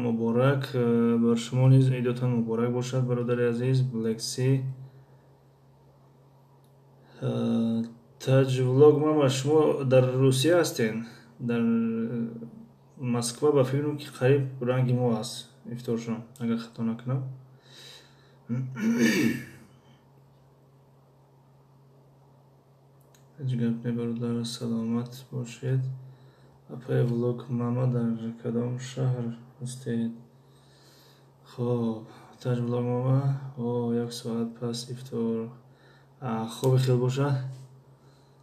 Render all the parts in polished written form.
Муборак бар шумо низ идотон муборак бошад, бародари азиз Блекси. Таҷ влог мама, шумо дар Русия ҳастен? Дар Москва ба фикрам, ки қариб ранги мо аст ифторшон, агар хато накунам. Ҳеҷ гап не, бародар, саломат бошед. Апаи влог мама, дар кадом шаҳр ҳастед? Хоб, Таҷ влог мама, о, як соат пас ифтор. Хоби хел бошад,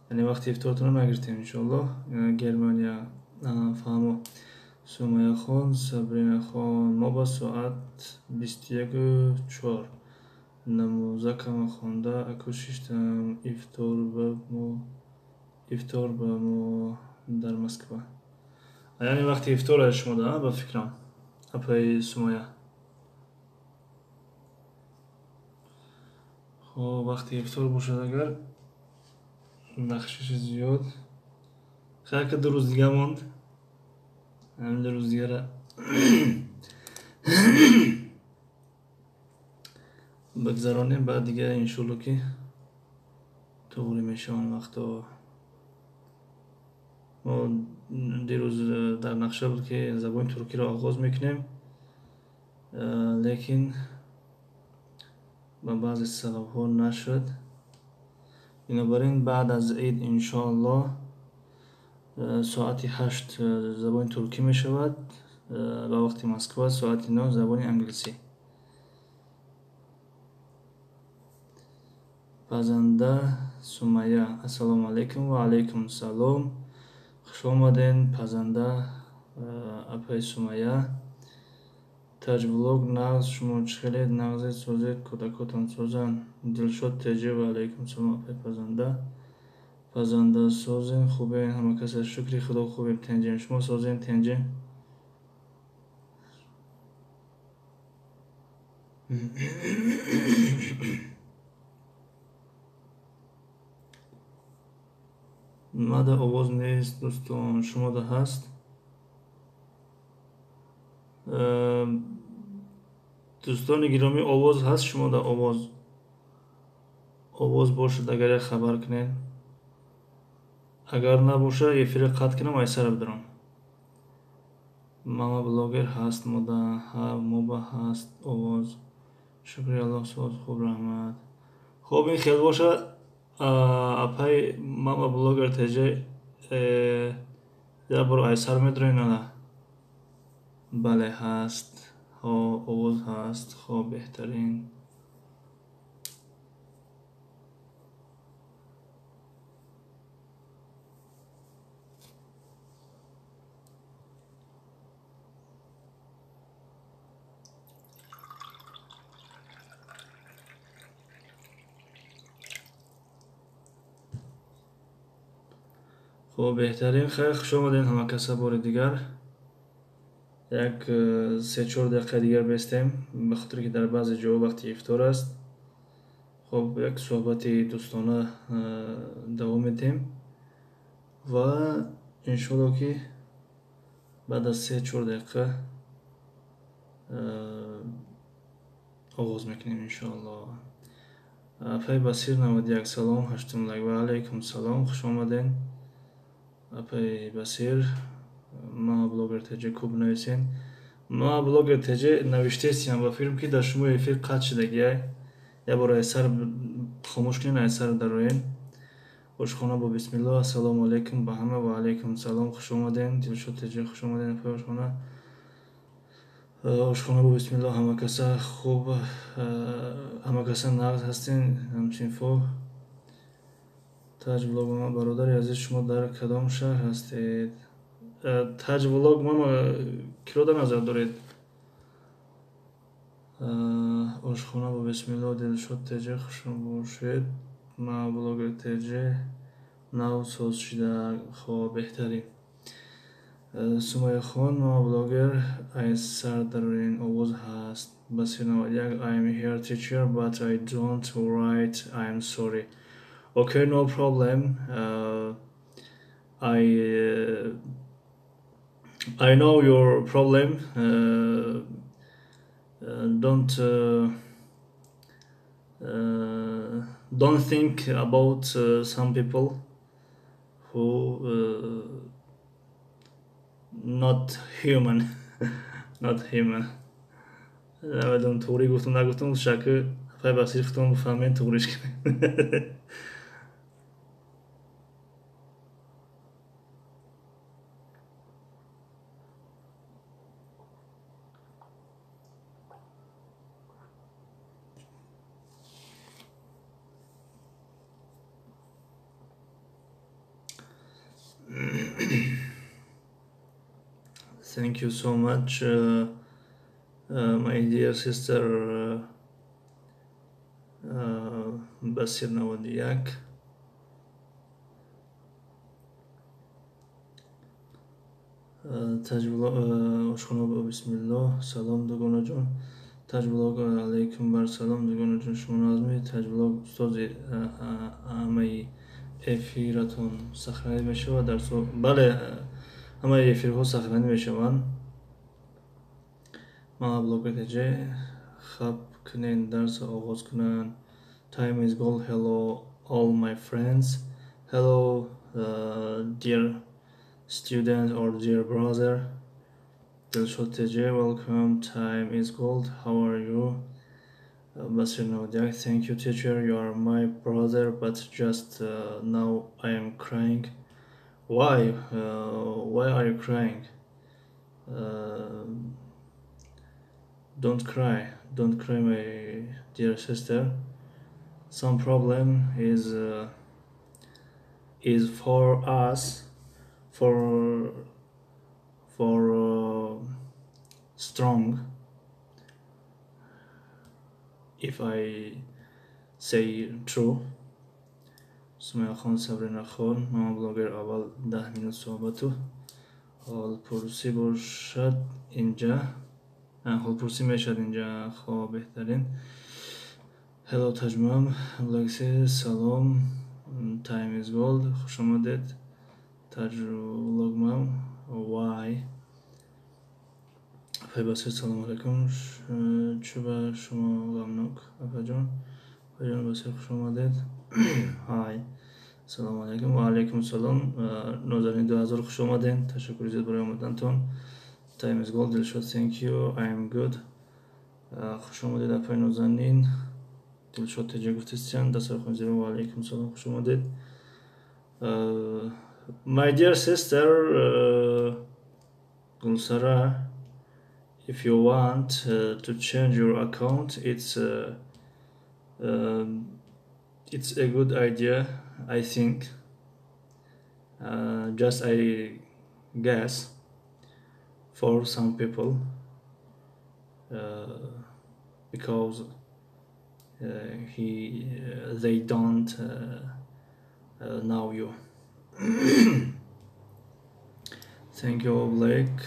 яъне вақти ифтортонро нагирифтем, иншоаллоҳ. Германия фаҳмо. Сумаяхон, Сабринахон, мо ба соат 21:04 намозакама хонда аку шиштам. Ифтор ба мо дар Москва, яъне вақти ифтор шумо да, ба фикрам, апаи Сумая. Хоб, вақти ифтор бошад агар, бахшиши зиёд. Хайр, 2 рӯз дига монд, ҳамин 2 рӯз дигара бигзаронем, баъд дига иншолло, ки туғри мешаванд вақто. Мо дирӯз дар нақша буд, ки забони туркиро оғоз мекунем, лекин ба баъзе сабабҳо нашуд. Бинобар ин баъд аз ид, иншоаллоҳ, соати 8 забони туркӣ мешавад ба вақти Москва, соати 9 забони англисӣ. Пазанда Сумая, ассалому алайкум. Ва алайкум салом, хуш омаден, пазанда апаи Сумая. Таҷ влог, нағз, шумо чӣ хелед? Нағзед, созед, кӯдакотон созанд. Дилшод Теҷи, ва алайкум салом, апаи пазанда. Пазанда, созем, хубем, ҳама каса шукри Худо, хубем, тенҷем. Шумо созем, тенҷем? Мада овоз нест, дӯстон, шумода ҳаст? Дӯстони гиромӣ, овоз ҳаст шумода? Овоз бошад агар, як хабар кунед. Агар набошад, эфира қатъ кунам, айсара бидорам. Мама блогер, ҳаст мода? Ҳа, моба ҳаст овоз. Шукри Аллоҳ, соз, хуб, раҳмат. Хуб, ин хел бошад, апай Мама блогер Теҷа, як бор айсар медроен ана. Бале, ҳаст, овоз ҳаст. Хоб, беҳтарин. Хуб, беҳтарин. Хайр, хуш омадем ҳама каса бори дигар. Як 3-4 дақиқа дигар бестем, ба хотире ки дар баъзе ҷоҳо вақти ифтор аст. Хуб, як суҳбати дӯстона давом медиҳем ва иншоалло, ки баъд аз 3-4 дақиқа оғоз мекунем, иншоалло. Апай Басир 91, салом, ҳаштум лайк. Ва алайкум салом, хуш омадем, апай Басир. Мама блогер Теҷе, куб нависен. Мама блогер Теҷе, навиштестиям, ба филм ки дар шумо эфир қатъ шудагиай. Як бор айсар хомӯш кунен, айсар дароен. Ошхона бо бисмилло, ассалому алайкум ба ҳама. Ва алайкум салом, хуш омадем. Дилшод Теҷе, хуш омадем, апай ошхона. Ошхона бо бисмилло, ҳама каса хуб, ҳама каса нағз ҳастен, ҳамсинфо. Таҷ влог мама, бародари азиз, шумо дар кадом шаҳр ҳастед? Таҷ влог мама киро дар назар доред? Ошхона бо бисмилло, Дилшод Теҷе, хуш бошед. Мама блогер Теҷе, нав соз шида. Хоб, беҳтарин. Сумайяхон, мама блогер, айсар дароен, овоз ҳаст. Басир 91, I am here, teacher, but I don't write, I am sorry. Okay, no problem. I I know your problem. Don't don't think about some people who not human, not human. Намедонам, туғрӣ гуфтум, нагуфтум, шаки апай Басир, худтон бифаҳмед, туғриш кунед. Thank you so much, my dear sister Basir 91. Ошхона ба бисмиллоҳ. Салом, дугонаҷон. Таҷблог, алайкум бар салом, дугонаҷон, шумо назми Таҷблог. Устози, ҳамаи эфиратон сохранӣ мешавад дарсо? Бале, ҳамаи эфирҳо сохранӣ мешаванд. Мама блогер теҷ, хаб кунен, дарс оғоз кунанд. Time is gold. Hello all my friends. Hello, dear student or dear brother. Dilshod TJ, welcome. Time is gold. How are you? Basir 91, thank you, teacher. You are my brother, but just now I am crying. Why? Why are you crying? Don't cry. Don't cry, my dear sister. Some problem is for us, for strong. If I say true. Сумайяхон, Сабринахон, мама блогер, аввал 10 минут суҳбату ҳолпурсӣ бошад инҷа, ҳолпурсӣ мешавад инҷа. Хоб, беҳтарин. Hello, Таҷмам Блакси, салом. Time is gold, хушомадед. Таҷвлогмам, why? Апай Басир, салому алайкум. Чӯ ба шумо ғамнок, апаҷон? Апаҷон Басир, хушомадед. Hi, салому алайкум. Ва алайкум салом. Нозанин 2000, хуш омадед, ташаккури зиёд барои омадантон. Time is gold, Дилшод, thank you, I am good. Хуш омадед, апай Нозанин. Дилшод теҷа гуфтестиян, дастархони зебо. Ва алайкум салом, хуш омадед. My dear sister Gulsara, if you want to change your account, it's a good idea, I think. Just I guess for some people, because he they don't know you. Thank you, Blake.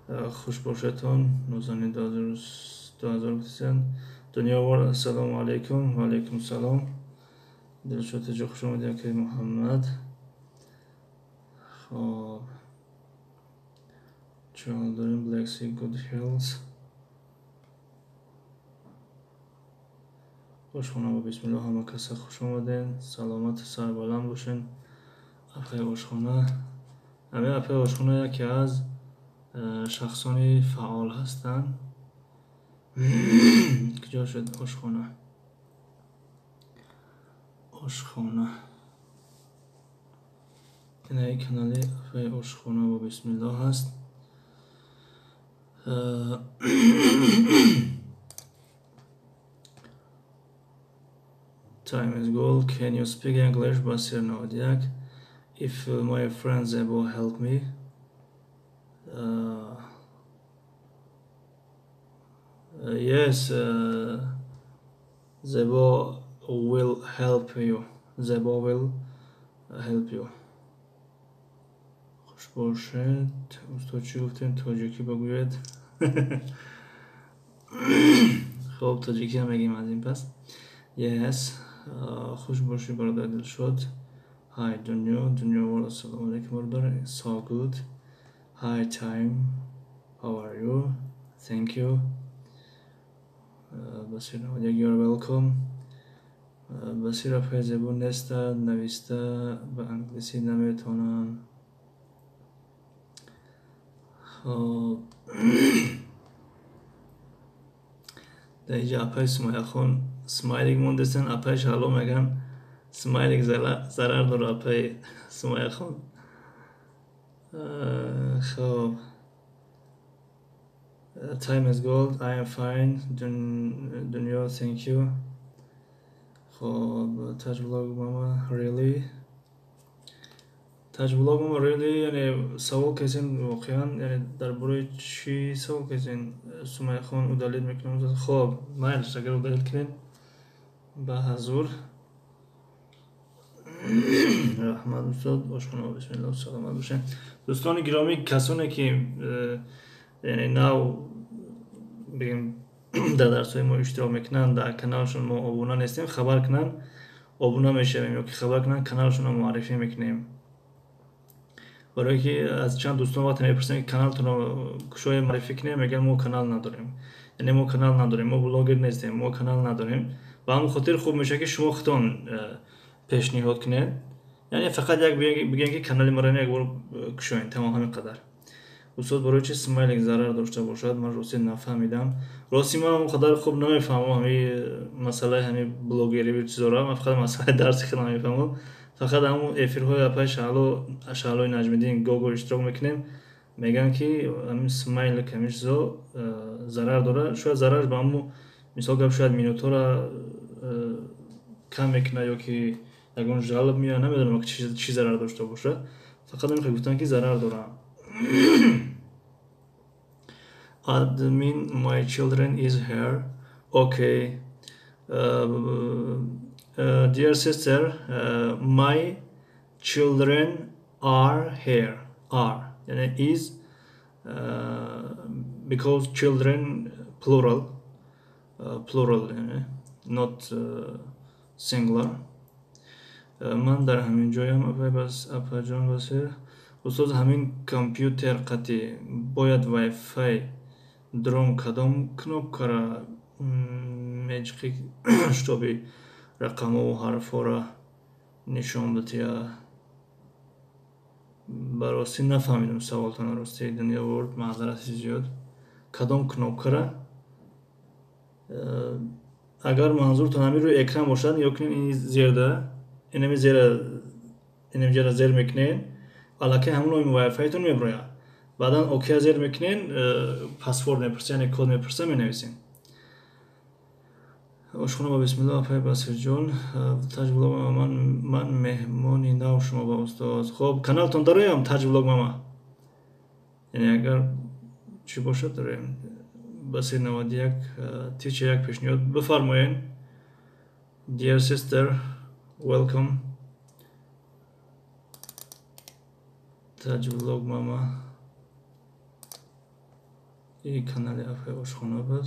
Хуш бошедтон. Нозанин 2000 гуфтесиян. Дунёвор, ассалому алайкум. Ва алайкум салом. Дилшод теҷа, хуш омадед. Акаи Муҳаммад, хоб, чӣ ҳол дорем? Black Sea, good health. Ошхона ба бисмиллоҳ, ҳама каса хуш омаден, саломату сарбаланд бошен. Апаи ошхона, ҳамин апаи ошхона яке аз шахсони фаъол ҳастанд. Куҷо шуд ошхона? Ошхона, инаи канали апаи ошхона ба бисмиллоҳ ҳаст. Time is gold. Can you speak English? Basir 91. If my friends able help me. Yes, Zebo will help you. Zebo will help you. Хуш бошед. Устод, чӣ гуфтем? Тоҷикӣ бигӯед. Хоб, тоҷикӣ мегӯем аз ин пас. Yes. Хуш бошӣ, бародар Дилшод. Hi, Дунё. Дунёвор, ассалому алайкум, бародар. So good. Hi Time, how are you? Thank you. Басир 91, you are welcome. Басир апай зебо неста, нависта ба англисӣ наметавонам. Хоб, дар инҷа апай Сумайяхон смайлик мондесен, апай Шаҳло меган смайлик зарар дора, апай Сумайяхон. Хоб, Time is gold, I am fine, Dunyo, thank you. Хоб, Taj Vlog Mama, really? Taj Vlog Mama, really? Яъне савол кесен воқеан, яъне дар бораи чӣ савол кесен? Сумайяхон, удалить мекунам. Хоб, майлиш, агар удалить кунед, ба ҳазур. Раҳмат, устод, ошхона, бисмиллоҳ, саломат бошед. Дӯстони гиромӣ, касоне ки яъне нав бигем дар дарсҳои мо иштирок мекунанд, дар каналшон мо обуна нестем, хабар кунанд, обуна мешавем, ё ки хабар кунанд, каналшонро муаррифӣ мекунем. Барое ки аз чанд дӯстон вақте мепурсем, ки каналтонро кушоя муаррифӣ кунем, мегӯянд мо канал надорем. Яъне мо канал надорем, мо блогер нестем, мо канал надорем. Ба ҳамон хотир хуб мешавад, ки шумо худтон пешниҳод кунед. Яъне фақат як бигӯем, ки канали маро як бор кушоед, тамом, ҳамин қадар. Устод, барои чи смайлик зарар дошта бошад? Ман ростӣ нафаҳмидам. Ростӣ ман он қадар хуб намефаҳмам ҳамин масъалаи ҳамин блогери чизора, ман фақат масъалаи дарси худам мефаҳмам. Фақат ҳамун эфирҳои апаи Шаҳло, Шаҳлои Наҷмиддин гого иштирок мекунем, мегӯянд, ки ҳамин смайлик, ҳамин чизо зарар дорад. Шояд зарараш ба ҳамун мисол гап, шояд минутҳоро кам мекунад ё ки ягон жалоб меояд, намедонам чӣ зарар дошта бошад. Фақат намехоҳ гуфтанд, ки зарар дорад. Admin, my children is here. Okay. Dear sister, my children are here. Are. Yani is because children plural. Plural, yani not singular. Ман дар ҳамин ҷоям, апай бас, апаҷон Басир. Устод, ҳамин компютер қатӣ бояд Wi-Fi дром, кадом кнопкара меҷиқӣ, чтобы рақамову ҳарфҳоро нишон бидиҳад? Ба ростӣ нафаҳмидам саволтонро, ростӣ, Дунё Ворд, маъзарати зиёд. Кадом кнопкара? Агар манзуртон ҳамин рӯи экран бошад, ё кунед ин зерда, инами зера, инами ҷара зер мекунед, аллакай ҳамон номи Wi-Fi-тон меброяд. Баъдан окей зер мекунед, паспорт мепурса, яъне код мепурса, менависед. Ошхона ба бисмиллоҳ, апай Басирҷон. Taj Vlog, ман меҳмони нав шумо ба устод. Хоб, каналтон дароям, Taj Vlog Mama. Яъне агар чӣ бошад, дароям. Басир 91, teacher, як пешниҳод бифармоед. Dear sister, welcome. Taj Vlog Mama. И канали апай ошхона буд.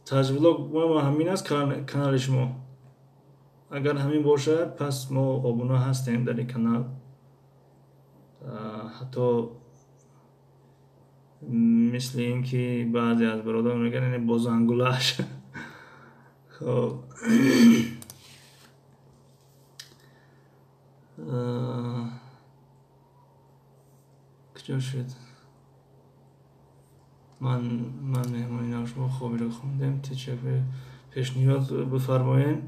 Taj Vlog Mama, ҳамин аст канали шумо? Агар ҳамин бошад, пас мо обуна ҳастем дар ин канал. Ҳатто мисли ин ки баъзе аз бародарон мегӯянд, яъне бо зангулааш. Хоб, куҷо шуд? Ман меҳмони нав шумо, хобиро хондем. Teacher, пешниҳод бифармоед.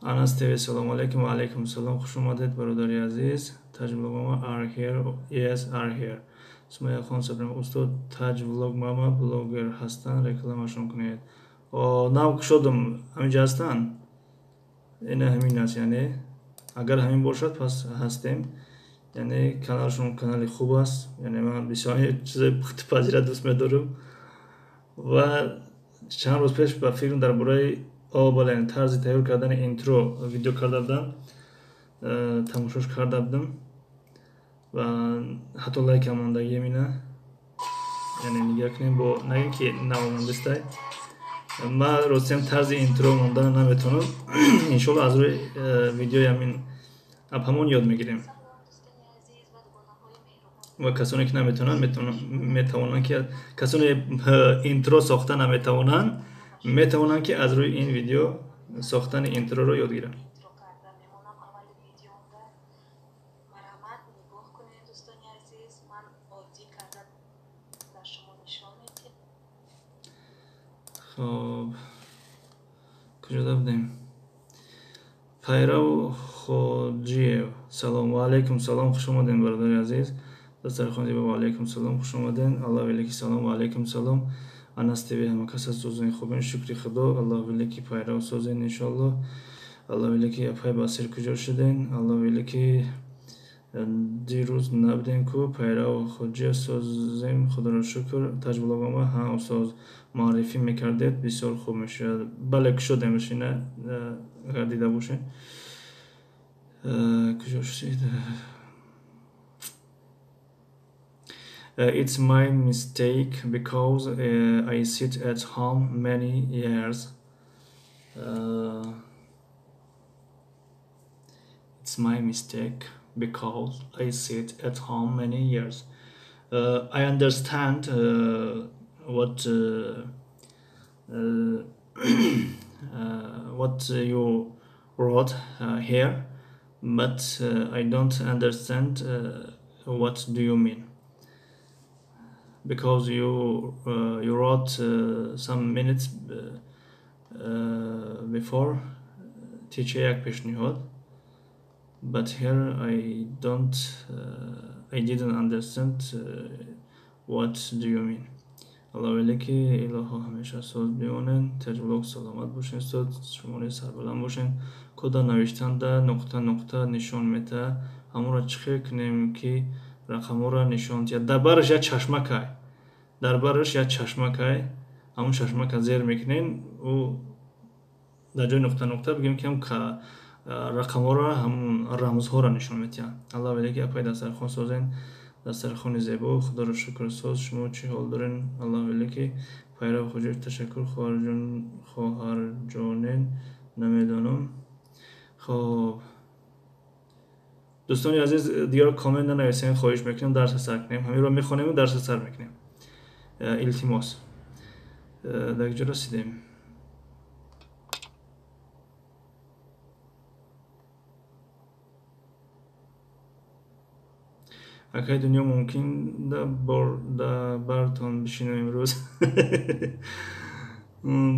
Анас ТВ, салому алайкум. Ва алайкум салом, хуш омадед, бародари азиз. Taj Vlog Mama are here? Yes, are here. Сумайяхон Сабрим, устод, Taj Vlog Mama блогер ҳастанд, рекламашон кунед. Нав кушодам, ҳаминҷа ҳастанд, ина ҳамин аст. Яъне агар ҳамин бошад, пас ҳастем. Яъне каналшон канали хуб аст. Яъне ман бисёр чизои пухтупазира дӯст медорам ва чанд рӯз пеш ба филм дар бораи, о бале, тарзи тайёр кардани интро видео карда будам, тамошош карда будам ва ҳатто лайкам мондагиам ина. Яъне нигоҳ кунем, бо нагем, ки навомондистай. Ман ростиам тарзи интро мондана наметавонам. Иншоалло, аз рӯи видеои ҳамин Ҳамон ёд мегирем. Ва касоне ки наметавонанд, метавонанд ки касоне интро сохта наметавонанд, метавонанд ки аз рӯи ин видео сохтани интроро ёд гиранд. Хоб, куҷода будем? Пайрав Хоҷиев, салом. Ва алайкум салом, хуш омадем, бародари азиз. Дастархон зебо, ва алайкум салом, хуш омадем. Аллоҳ велики, салом, ва алайкум салом. Анас ТВ, ҳама кас аз созен хубен, шукри худо. Аллоҳ велики, Пайрав созен, иншоаллоҳ. Аллоҳ велики, апай Басир куҷо шуден? Аллоҳ велики, дирӯз набудем ку. Пайрав Хоҷиев, созем, худоро шукр. Таҷблогома ҳа, устоз, муаррифӣ мекардед, бисёр хуб мешавад. Бале, кушодем ина, агар дида бошед. Куҷо шудед? It's my mistake because I sit at home many years. It's my mistake because I sit at home many years. I understand what you wrote here, but I don't understand what do you mean, because you wrote some minutes before teacher як пешниҳод, but here I didn't understand what do you mean. Аллоҳ велики, илоҳо ҳамеша соз бимонед. Таҷблог, саломат бошед, устод, шумо низ сарбаланд бошед. Кода навиштанда нуқта нуқта нишон метаҳад, ҳамонро чӣ хел кунем ки рақамҳоро нишон диҳад? Дар бараш як чашмакай, дар бараш як чашмакай, ҳамон чашмака зер мекунем, ӯ дар ҷои нуқта нуқта бигем ки ҳам рақамҳоро, ҳамон рамзҳоро нишон медиҳанд. Аллоҳ велики, апай дастархон созен, дастархони зебо, худоро шукр, соз. Шумо чӣ ҳол дорен? Аллоҳ велики. Пайрав Хоҷиев, ташаккур, хоҳарҷонен, намедонам. Хоб, дӯстони азиз, дигар коммент нанависем, хоҳиш мекунем, дарса сар кунем. Ҳаминро мехонему дарса сар мекунем. Илтимос. Дар куҷо расидем? Акай Дунё, мумкин да бартон бишинам имрӯз?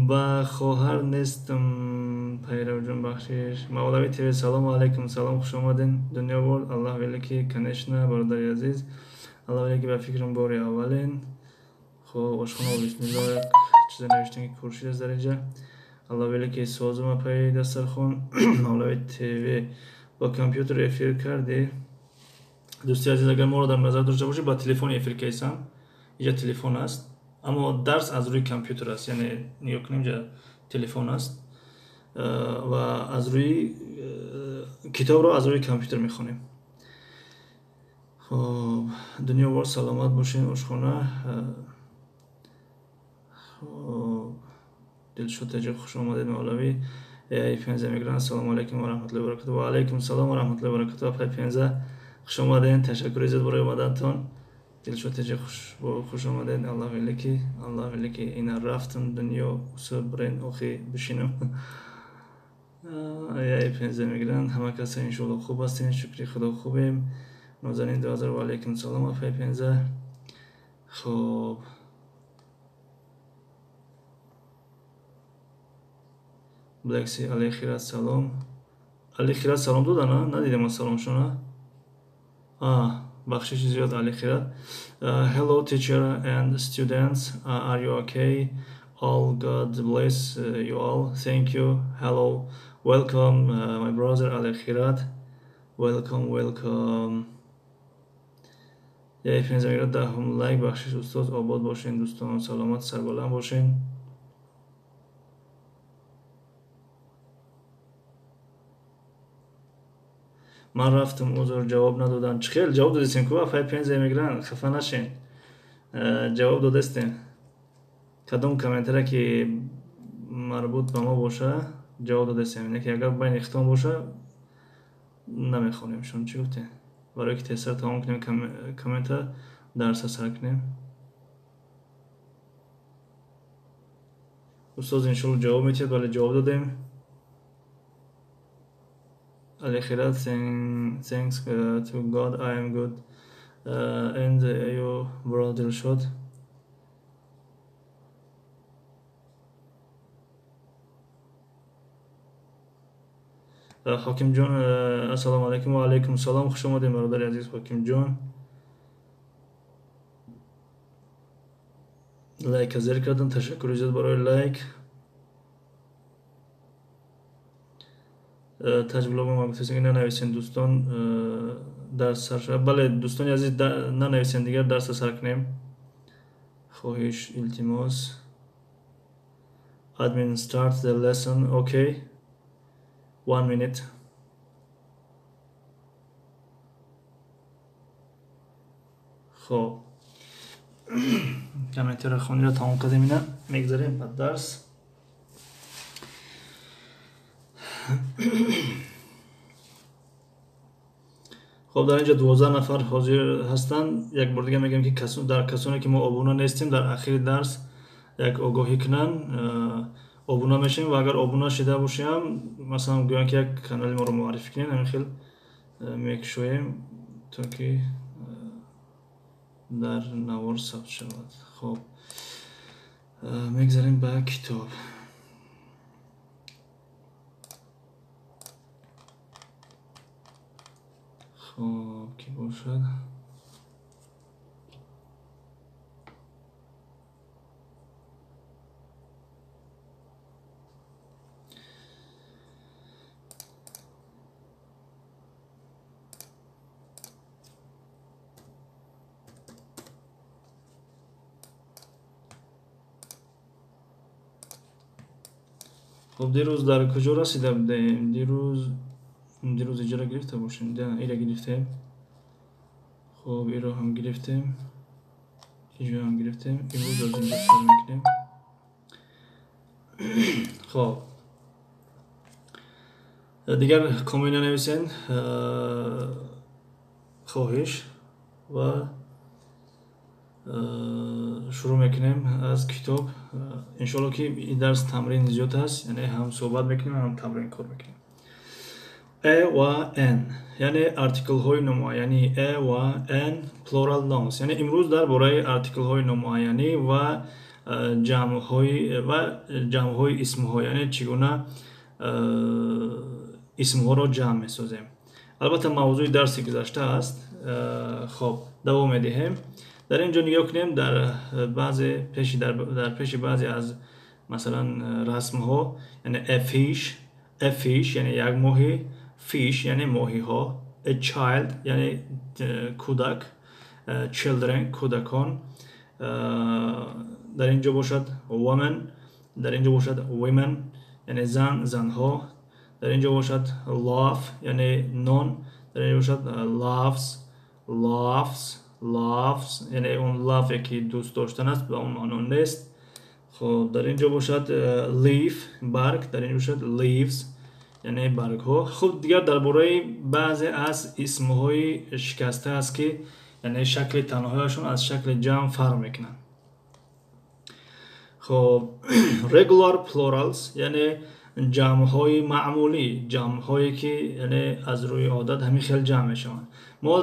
Ба хоҳар нестам, Пайравҷон, бахшиш. Мавлавӣ ТВ, салому алайкум, салом, хуш омаден. Дунё Ворд, Аллоҳ велики, конечно, бародари азиз. Аллоҳ велики, ба фикрам бори аввален. Хоб, ошхона, бисмиллоҳ, як чизе навиштем ки куршид аст дар инҷа. Аллоҳ велики, созум, апаи дастархон. Мавлавӣ ТВ, бо компютер эфир кардӣ? Дӯсти азиз, агар моро дар назар дошта бошед, ба телефони эфир кайсам. Инҷа телефон аст, аммо дарс аз рӯи компютер аст. Яъне нигоҳ кунем, инҷа телефон аст ва аз рӯи китобро аз рӯи компютер мехонем. Хоб, Дунё Вор, саломат бошед, ошхона. Хоб, Дилшод таҷи, хуш омадед. Мавлавӣ Пенза мегиранд. Ассалому алайкум ва раҳматуллоҳи ва баракатуҳ. Ва алайкум салом ва раҳматуллоҳи ва баракатуҳ. Апай Пенза, хуш омадед, ташаккури зиёд барои омадантон. Дилшод таҷи, хуш омадед. Аллоҳ велики, Аллоҳ велики, ина рафтам дунё усу брен охи бишинам. Яй Пенза мегиранд. Ҳама каса иншоаллоҳ хуб ҳастем, шукри худо хубем. Нозанин 2000, ва алайкум салом, апай Пенза. Хоб, Блекси Алихират, салом. Алихират салом дода, на? Надидем саломшона. Бахшиши зиёд, Алихират. Hello teacher and students, are you okay? All God bless you all. Thank you. Hello, welcome my brother Alikhirat. Welcome, welcome. Яй Пенза мегирад, даҳум лайк, бахшиш устоз, обод бошен дӯстон, саломат сарбаланд бошен. Ман рафтам, узр, ҷавоб надодам. Чӣ хел ҷавоб додистем ку, апай Пенза мегиранд, хафа нашен. Ҷавоб додастем. Кадом комментария ки марбут ба мо боша, ҷавоб додастем. Не ки агар байни хитон боша, Намехонем шон, чӣ гуфтем? Барое ки тезтар тамом кунем коммента, дарса сар кунем. Устоз, иншолло ҷавоб метиҳад. Бале, ҷавоб додем. Алихират, thanks to God, I am good. And you, bro, Dilshod? Ҳокимҷон, ассалому алайкум. Ва алайкум салом, хуш омадем, бародари азиз Ҳокимҷон. Лайка зер кардам, ташаккури зиёд барои лайк. Таҷблога ма гуфтаст, ки нанависен, дӯстон, дарс сар шавад. Бале, дӯстони азиз, нанависен дигар, дарса сар кунем. Хоҳиш, илтимос. Admin, start the lesson. Okay. One minute. Хоб, комментаро хонира тамом кардем, ина мегзарем ба дарс. Хоб, дар инҷо 12 нафар ҳозир ҳастанд. Як бор дига мегӯям, ки дар касоне ки мо обуна нестем, дар ахири дарс як огоҳӣ кунанд, обуна мешавем, ва агар обуна шида бошем, масалан, гӯянд, ки як канали моро муаррифӣ кунед, ҳамин хел мекушоем, то ки дар навор сабт шавад. Хоб, мегзарем ба китоб. Хоб, ки бошад? Хоб, дирӯз дар куҷо расида будем? Дирӯз иҷора гирифта бошем, ира гирифтем. Хоб, иро ҳам гирифтем, иҷо ҳам гирифтем. Имрӯз аз инҷо сар мекунем. Хоб, дигар коммент нанависен, хоҳиш, ва шурӯъ мекунем аз китоб. Иншоалло, ки ин дарс тамрин зиёд аст, яъне ҳам суҳбат мекунем, ҳам тамрин кор мекунем. A ва An, яъне артиклҳои номуайянӣ. A ва An, plural nouns. Яъне имрӯз дар бораи артиклҳои номуайянӣ ва ҷамъҳои исмҳо, яъне чӣ гуна исмҳоро ҷамъ месозем. Албатта, мавзӯи дарси гузашта аст. Хоб, давом медиҳем. Дар ин ҷо нигоҳ кунем, дар баъзе пеши дар пеши баъзе аз, масалан, расмҳо, яъне a fish, a fish яъне як моҳӣ, fish яъне моҳиҳо, a child яъне кӯдак, children кӯдакон, дар ин ҷо бошад woman, дар ин ҷо бошад women, яъне зан, занҳо, дар ин ҷо бошад loaf, яъне нон, дар ин ҷо бошад loaves, loaves, loaves, яъне он love ки дӯст доштан аст, ба он маъно нест. Хоб, дар ин ҷо бошад leaf барг, дар ин ҷо бошад leaves, яъне баргҳо. Хуб, дигар дар бораи баъзе аз исмҳои шикаста аст, ки яъне шакли танҳояшон аз шакли ҷамъ фарқ мекунанд. Хоб, regular plurals, яъне ҷамъҳои маъмулӣ, ҷамъҳое ки яъне аз рӯи одат ҳамин хел ҷамъ мешаванд. Мо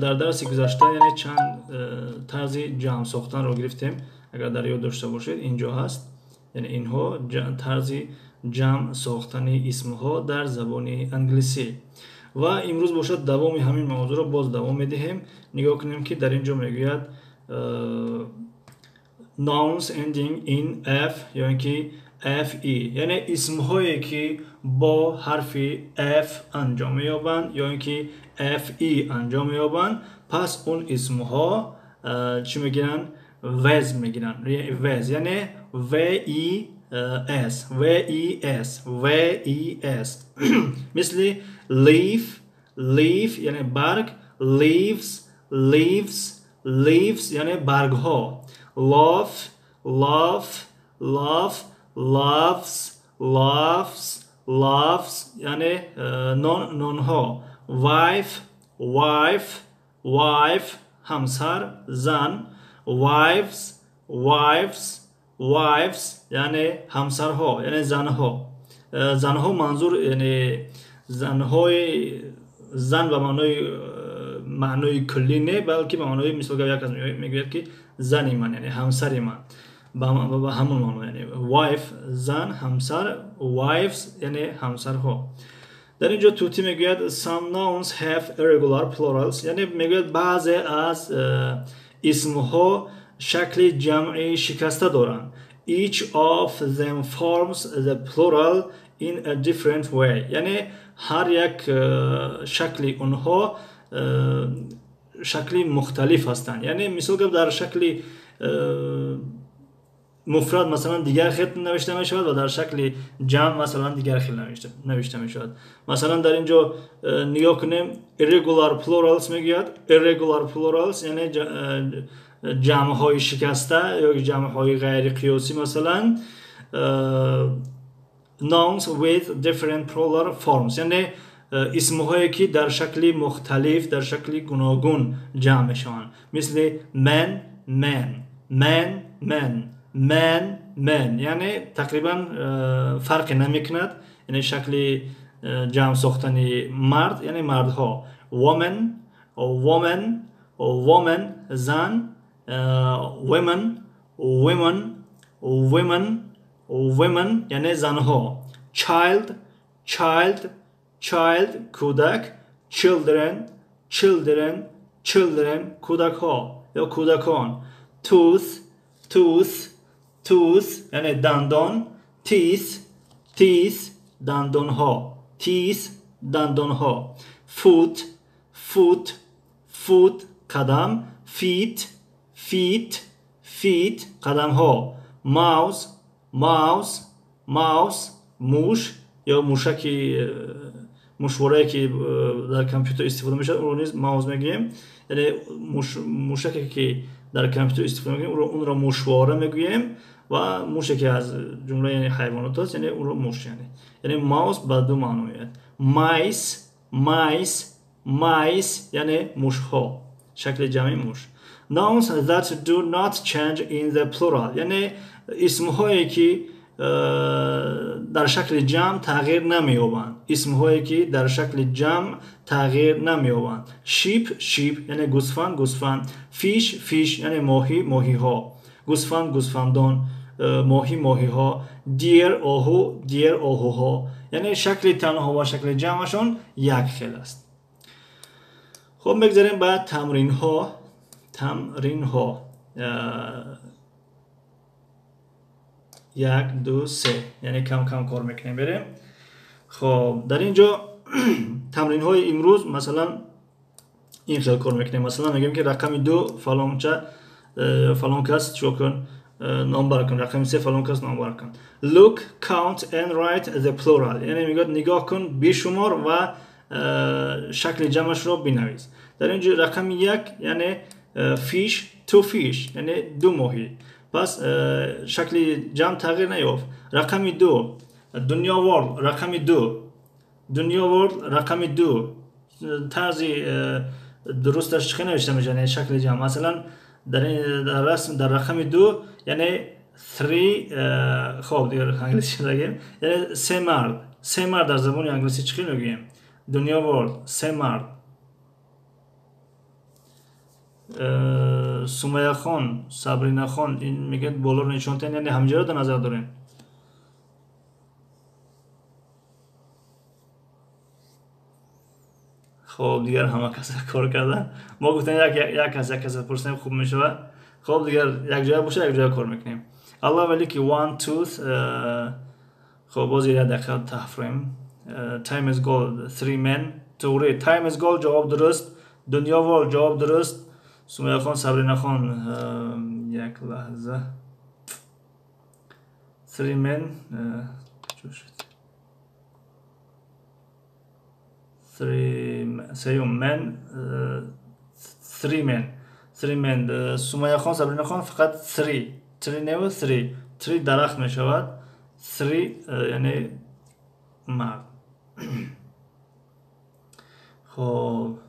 дар дарси гузашта яъне чанд тарзи ҷамъ сохтанро гирифтем, агар дар ёд дошта бошед, инҷо ҳаст. Яъне инҳо тарзи ҷамъ сохтани исмҳо дар забони англисӣ, ва имрӯз бошад давоми ҳамин мавзӯъро боз давом медиҳем. Нигоҳ кунем, ки дар ин ҷо мегӯяд nouns ending in f ё ин ки fe, яъне исмҳое ки бо ҳарфи f анҷом меёбанд ё ин ки fe анҷом меёбанд, пас он исмҳо чӣ мегиранд? Ves мегиранд. Ves яъне v e s, v e s, v e s, мисли leaf, leaf яъне барг, leaves, leaves, leaves яъне баргҳо, loaf, loaf, loaf, loaves, loaves, loaves яъне нон, нонҳо, Wife, wife, wife, ҳамсар, зан. Wives, wives, wives, яъне ҳамсарҳо, яъне занҳо. Занҳо манзур яъне занҳои зан ба маънои куллӣ не, балки ба маънои мисол гап як кас мегӯяд ки зани ман, яъне ҳамсари ман, ба ҳамон маъно, яъне wife зан, ҳамсар, wives яъне ҳамсарҳо. Дар ин ҷо тути мегӯяд some nouns have irregular plurals, яъне мегӯяд баъзе аз исмҳо шакли ҷамъи шикаста доранд. Each of them forms the plural in a different way, яъне ҳар як шакли онҳо шакли мухталиф ҳастанд. Яъне мисол гап дар шакли муфрад масалан дигар хел навишта мешавад ва дар шакли ҷамъ масалан дигар хел навишта мешавад. Масалан дар ин ҷо нигоҳ кунем, irregular plurals мегӯяд. Irregular plurals яъне ҷамъҳои шикаста ё ҷамъҳои ғайриқиёсӣ, масалан nouns with different plural forms, яъне исмҳое ки дар шакли мухталиф, дар шакли гуногун ҷамъ мешаванд, мисли men, men, men, men, men, men, яъне тақрибан фарқе намекунад, яъне шакли ҷамъ сохтани мард, яъне мардҳо. Woman, woman, woman, зан. Women, women, women, women, яъне занҳо. Child, child, child, кӯдак. Children, children, children, кӯдакҳо ё кӯдакон. Tooth, tooth, tooth, яъне дандон. Teeth, teeth, дандонҳо. Teeth, дандонҳо. Foot, foot, foot, қадам. Feet, feet, feet, қадамҳо. Mouse, mouse, mouse, муш ё мушаки мушворае ки дар компютер истифода мешавад, онро низ mouse мегӯем. Яъне мушаке ки дар компютер истифода мекунем, онро мушвора мегӯем ва муше ки аз ҷумлаи ҳайвонот аст, яъне онро муш, яъне mouse ба ду маъно меояд. Mice, mice, mice, яъне мушҳо, шакли ҷамъи муш. Nouns that do not change in the plural, яъне исмҳое ки дар шакли ҷамъ тағйир намеёбанд. Исмҳое ки дар шакли ҷамъ тағйир намеёбанд. Sheep, sheep, яъне гӯсфанд, гӯсфанд. Fish, fish, яъне моҳӣ, моҳиҳо. Гӯсфанд, гӯсфандон, моҳӣ, моҳиҳо. Deer, оҳу, deer, оҳуҳо. Яъне шакли танҳо ва шакли ҷамъашон як хел аст. Хуб, мегзарем ба тамринҳо. Тамринҳо. 1, 2, 3, яъне кам кам кор мекунем, берем. Хоб, дар ин ҷо тамринҳои имрӯз масалан ин хел кор мекунем. Масалан мегӯем ки рақами 2 фалонча фалон кас чико кун, номбар кун. Рақами 3 фалон кас номбар кун. Look, count and write the plural, яъне мегӯяд нигоҳ кун, бишумор ва шакли ҷамъашро бинавис. Дар ин ҷо рақами 1 яъне fish, two fish, яъне ду моҳӣ. Пас шакли ҷамъ тағйир наёфт. Рақами 2 дунё world, рақами 2 дунё world, рақами 2 тарзи дурусташ чӣ навишта мешавад, яъне шакли ҷамъ. Масалан дар расм дар рақами 2 яъне 3, хоб дигар англисӣ нагӯем, яъне се мард. Се мард дар забони англисӣ чӣ мегӯем? Дунё world, се мард. Сумаяхон, Сабринахон ин мегӯяд болоро нишон диҳанд, яъне ҳамҷоро дар назар дорем. Хоб, дигар ҳама кас кор кардан. Мо гуфтем як кас як кас пурсем хуб мешавад. Хоб, дигар якҷоя бошад, якҷоя кор мекунем. Аллоҳ валики one tooth. Хоб, боз як дақиқа тафрем. Time is gold, three men. Туғри, time is gold ҷавоб дуруст. Дунё world ҷавоб дуруст. Сумаяхон, Сабринахон, як лаҳза. Three men, чӣ шуд? Three, сеюм men, three men, three men. Сумаяхон, Сабринахон фақат three, three не three, three дарахт мешавад. Three яъне мард. Хоб,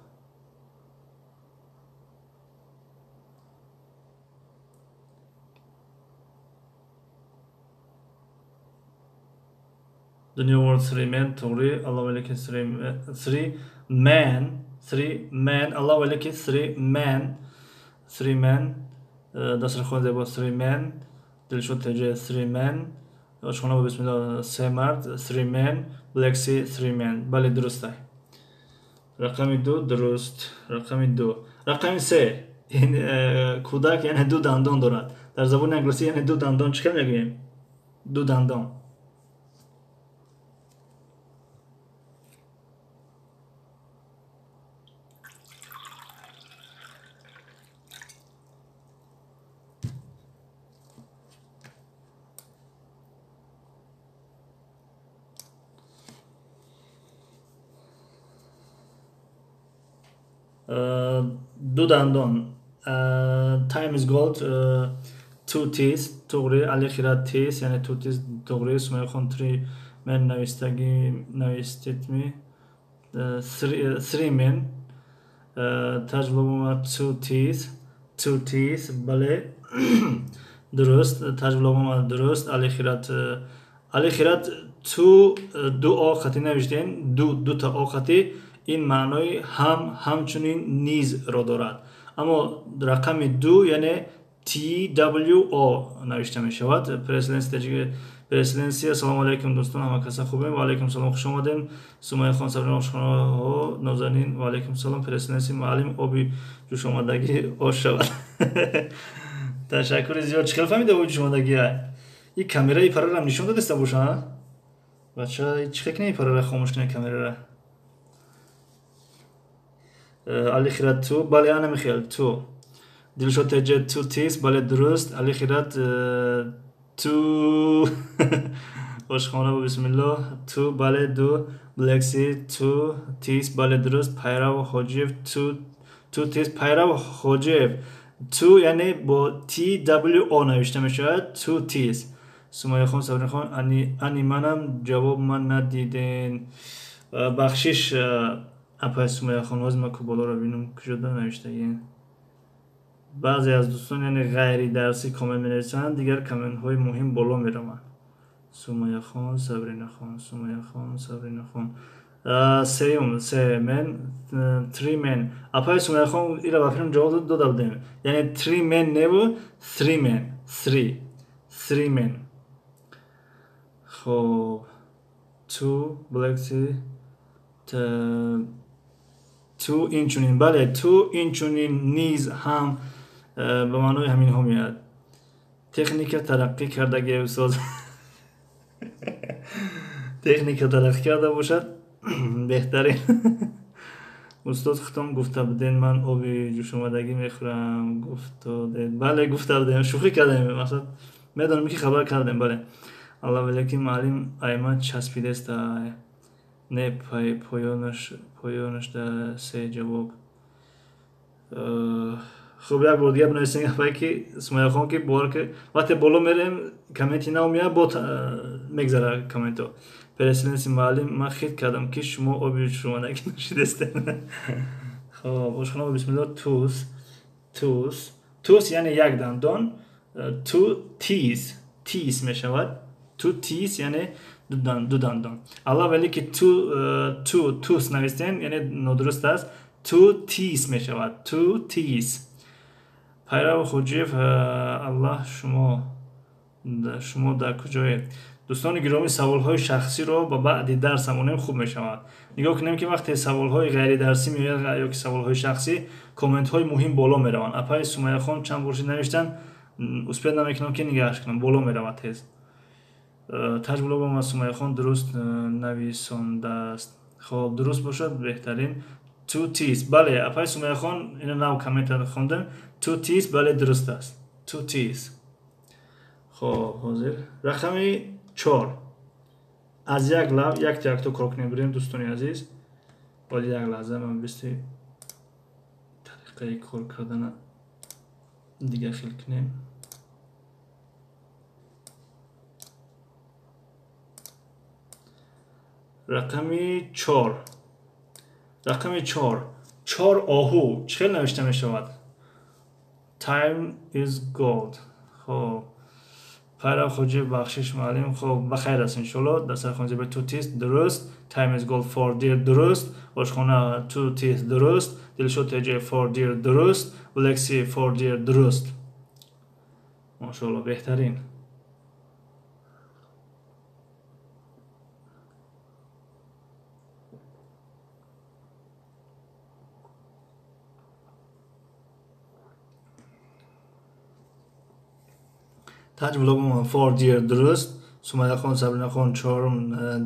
Дунё World 3 men, to'g'ri. Alloh veliki 3 men, 3 men, Alloh veliki 3 men, 3 men, dasturxon zebo 3 men, Dilshod TJ 3 men, Oshxona ба бисмиллоҳ се мард 3 men, Black Sea 3 men. Бале, дуруст ай. Рақами 2 дуруст. Рақами 2. Рақами 3. Ин кӯдак яъне ду дандон дорад. Дар забони англисӣ яъне ду дандон чӣ хел мегӯем? Ду дандон. Ду дандон. Time is gold. Two teeth to'g'ri. Ali Xirat teeth, ya'ni two teeth to'g'ri. Sumayxon three men навистаги навистедми? Three men. Таҷлобома two teeth, two teeth, бале, дуруст. Таҷлобома дуруст. Ali Xirat, Ali Xirat two, ду о хати навиштем, ду, дута о хати. Ин маънои ҳам, ҳамчунин, низро дорад. Аммо рақами 2 яъне T W O навишта мешавад. Переселенси, ассалому алайкум дӯстон, ҳама каса хубем? Ва алайкум салом, хуш омадем. Сумайя хон, Сабрина ошхонаҳо, Нозанин, ва алайкум салом. Переселенси муаллим, оби ҷӯшомадагӣ ош шавад. Ташаккури зиёд. Чӣ хел фаҳмида оби ҷӯшомадагӣ ай? Ин камераи парарам нишон додиста боша, бача, чӣ хел кунем парара хомӯш кунем камерара? Али Хират two, бале, ана михел two. Дилшод TJ two teeth, бале, дуруст. Али Хират two, ошхона ба бисмиллоҳ two, бале, ду. Black Sea two teeth, бале, дуруст. Пайрав Хоҷиев two, two teeth. Пайрав Хоҷиев two яъне бо T W O навишта мешавад, two teeth. Сумайяхон, Сабринахон, ани манам ҷавоб ман надиден. Бахшиш, апай Сумайяхон, ҳозир ман ку болоро бинам, куҷода навиштагиен. Баъзе аз дӯстон яъне ғайридарсӣ коммент менависанд, дигар комментҳои муҳим боло мераванд. Сумайяхон, Сабринахон, Сумайяхон, Сабринахон. Сеюм, се men, three men. Апай Сумайяхон, ира ба филм ҷавоб дода будем. Яъне three men неву three men, three, three men. Хоб, two, Black Sea, two инчунин, бале, two инчунин, низ, ҳам, ба маънои ҳаминҳо меояд. Техника тараққӣ кардагӣ, устоз. Техника тараққӣ карда бошад, беҳтарин. Устоз, худтон гуфта буден, ман оби ҷӯшомадагӣ мехӯрам, гуфтодед. Бале, гуфта будем, шӯхӣ кардем, мақсад медонем ки хабар кардем, бале. Алло велики муаллим, ай ман часпидест ай. Не, поёнаш, поёнаш да се ҷавоб. Хуб, як бор дигар бинависем, апай ки Сумайяхон, ки бовар ки вақте боло мерем, комменти нав меяд, бо мегзара комментҳо. Переселенси муаллим, ман хит кардам ки шумо оби ҷӯшомадагӣ нӯшидестед. Хоб, ошхона ба бисмиллоҳ tooth, tooth, tooth яъне як дандон, two teeth, teeth мешавад. Two teeth яъне ду дандон. Алло вале ки two, two, tooth навистем, яъне нодуруст аст. Two teeth мешавад. Two teeth. Пайрав Хоҷиев, Аллоҳ, шумо дар куҷоед? Дӯстони гиромӣ, саволҳои шахсиро ба баъди дарс амонем, хуб мешавад. Нигоҳ кунем ки вақте саволҳои ғайридарсӣ меояд ё ки саволҳои шахсӣ, комментҳои муҳим боло мераванд. Апаи Сумайяхон чанд борши навиштан, успед намекунам ки нигаҳаш кунам, боло меравад тез. Таҷбулобама Сумайяхон дуруст нависондааст. Хоб, дуруст бошад, беҳтарин. Two teeth, бале, апаи Сумайяхон, ина нав коммента хондем. Two teeth, бале, дуруст аст. Two teeth. Хоб, ҳозир рақами 4. Аз як лав якта якто кор кунем, бирем, дӯстони азиз. Бояд як лаҳза ман бисти тариқаи кор кардана дигар хел кунем. Рақами 4. Рақами 4. 4 оҳу чӣ хел навишта мешавад? Time is gold. Хоб, Пайрав Хоҷи, бахшиш муаллим. Хоб, ба хайр аст иншоалло. Дастархон зебо two teeth дуруст. Time is gold four deer дуруст. Ошхона two teeth дуруст. Дилшод TJ four deer дуруст. Black Sea four deer дуруст. Машоалло, беҳтарин. Таҷ влог four deer дуруст. Сумайяхон, Сабринахон чорум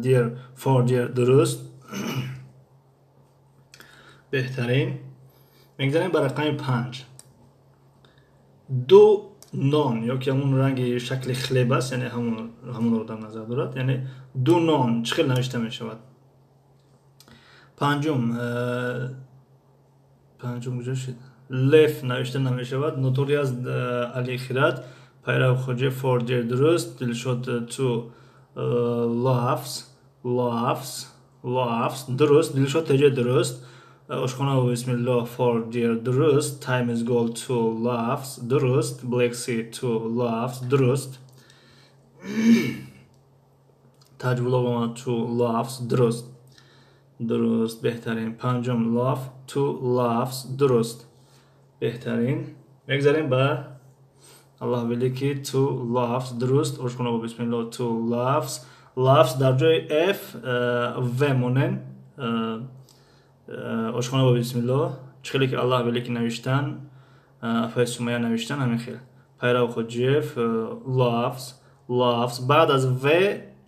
deer four deer дуруст. Беҳтарин. Мегзарем ба рақами 5. Ду нон ё ки ҳамун ранги шакли хлеб аст, яъне ҳамонро дар назар дорад, яъне ду нон чӣ хел навишта мешавад? Панҷум, панҷум куҷо шуд? Леф навишта намешавад. Ноториас Али Хират, Пайрав Хоҷи four deer дуруст. Дилшод two loaves, loaves, loaves дуруст. Дилшод TJ дуруст. Ошхона бисмиллоҳ four deer дуруст. Time is gold two loaves дуруст. Black Sea two loaves дуруст. Таҷ влог two loaves дуруст. Дуруст, беҳтарин. Панҷум loaf two loaves дуруст. Беҳтарин. Мегзарем ба Аллоҳ великий two loaves дуруст. Ошхона бисмиллоҳ two loaves. Loaves дар ҷои F V монен. Ошхона бисмиллоҳ чӣ хеле ки Аллоҳ великий навиштан, афай Сумайя навиштан, ҳамин хел. Пайрав Хоҷиев loaves, loaves баъд аз V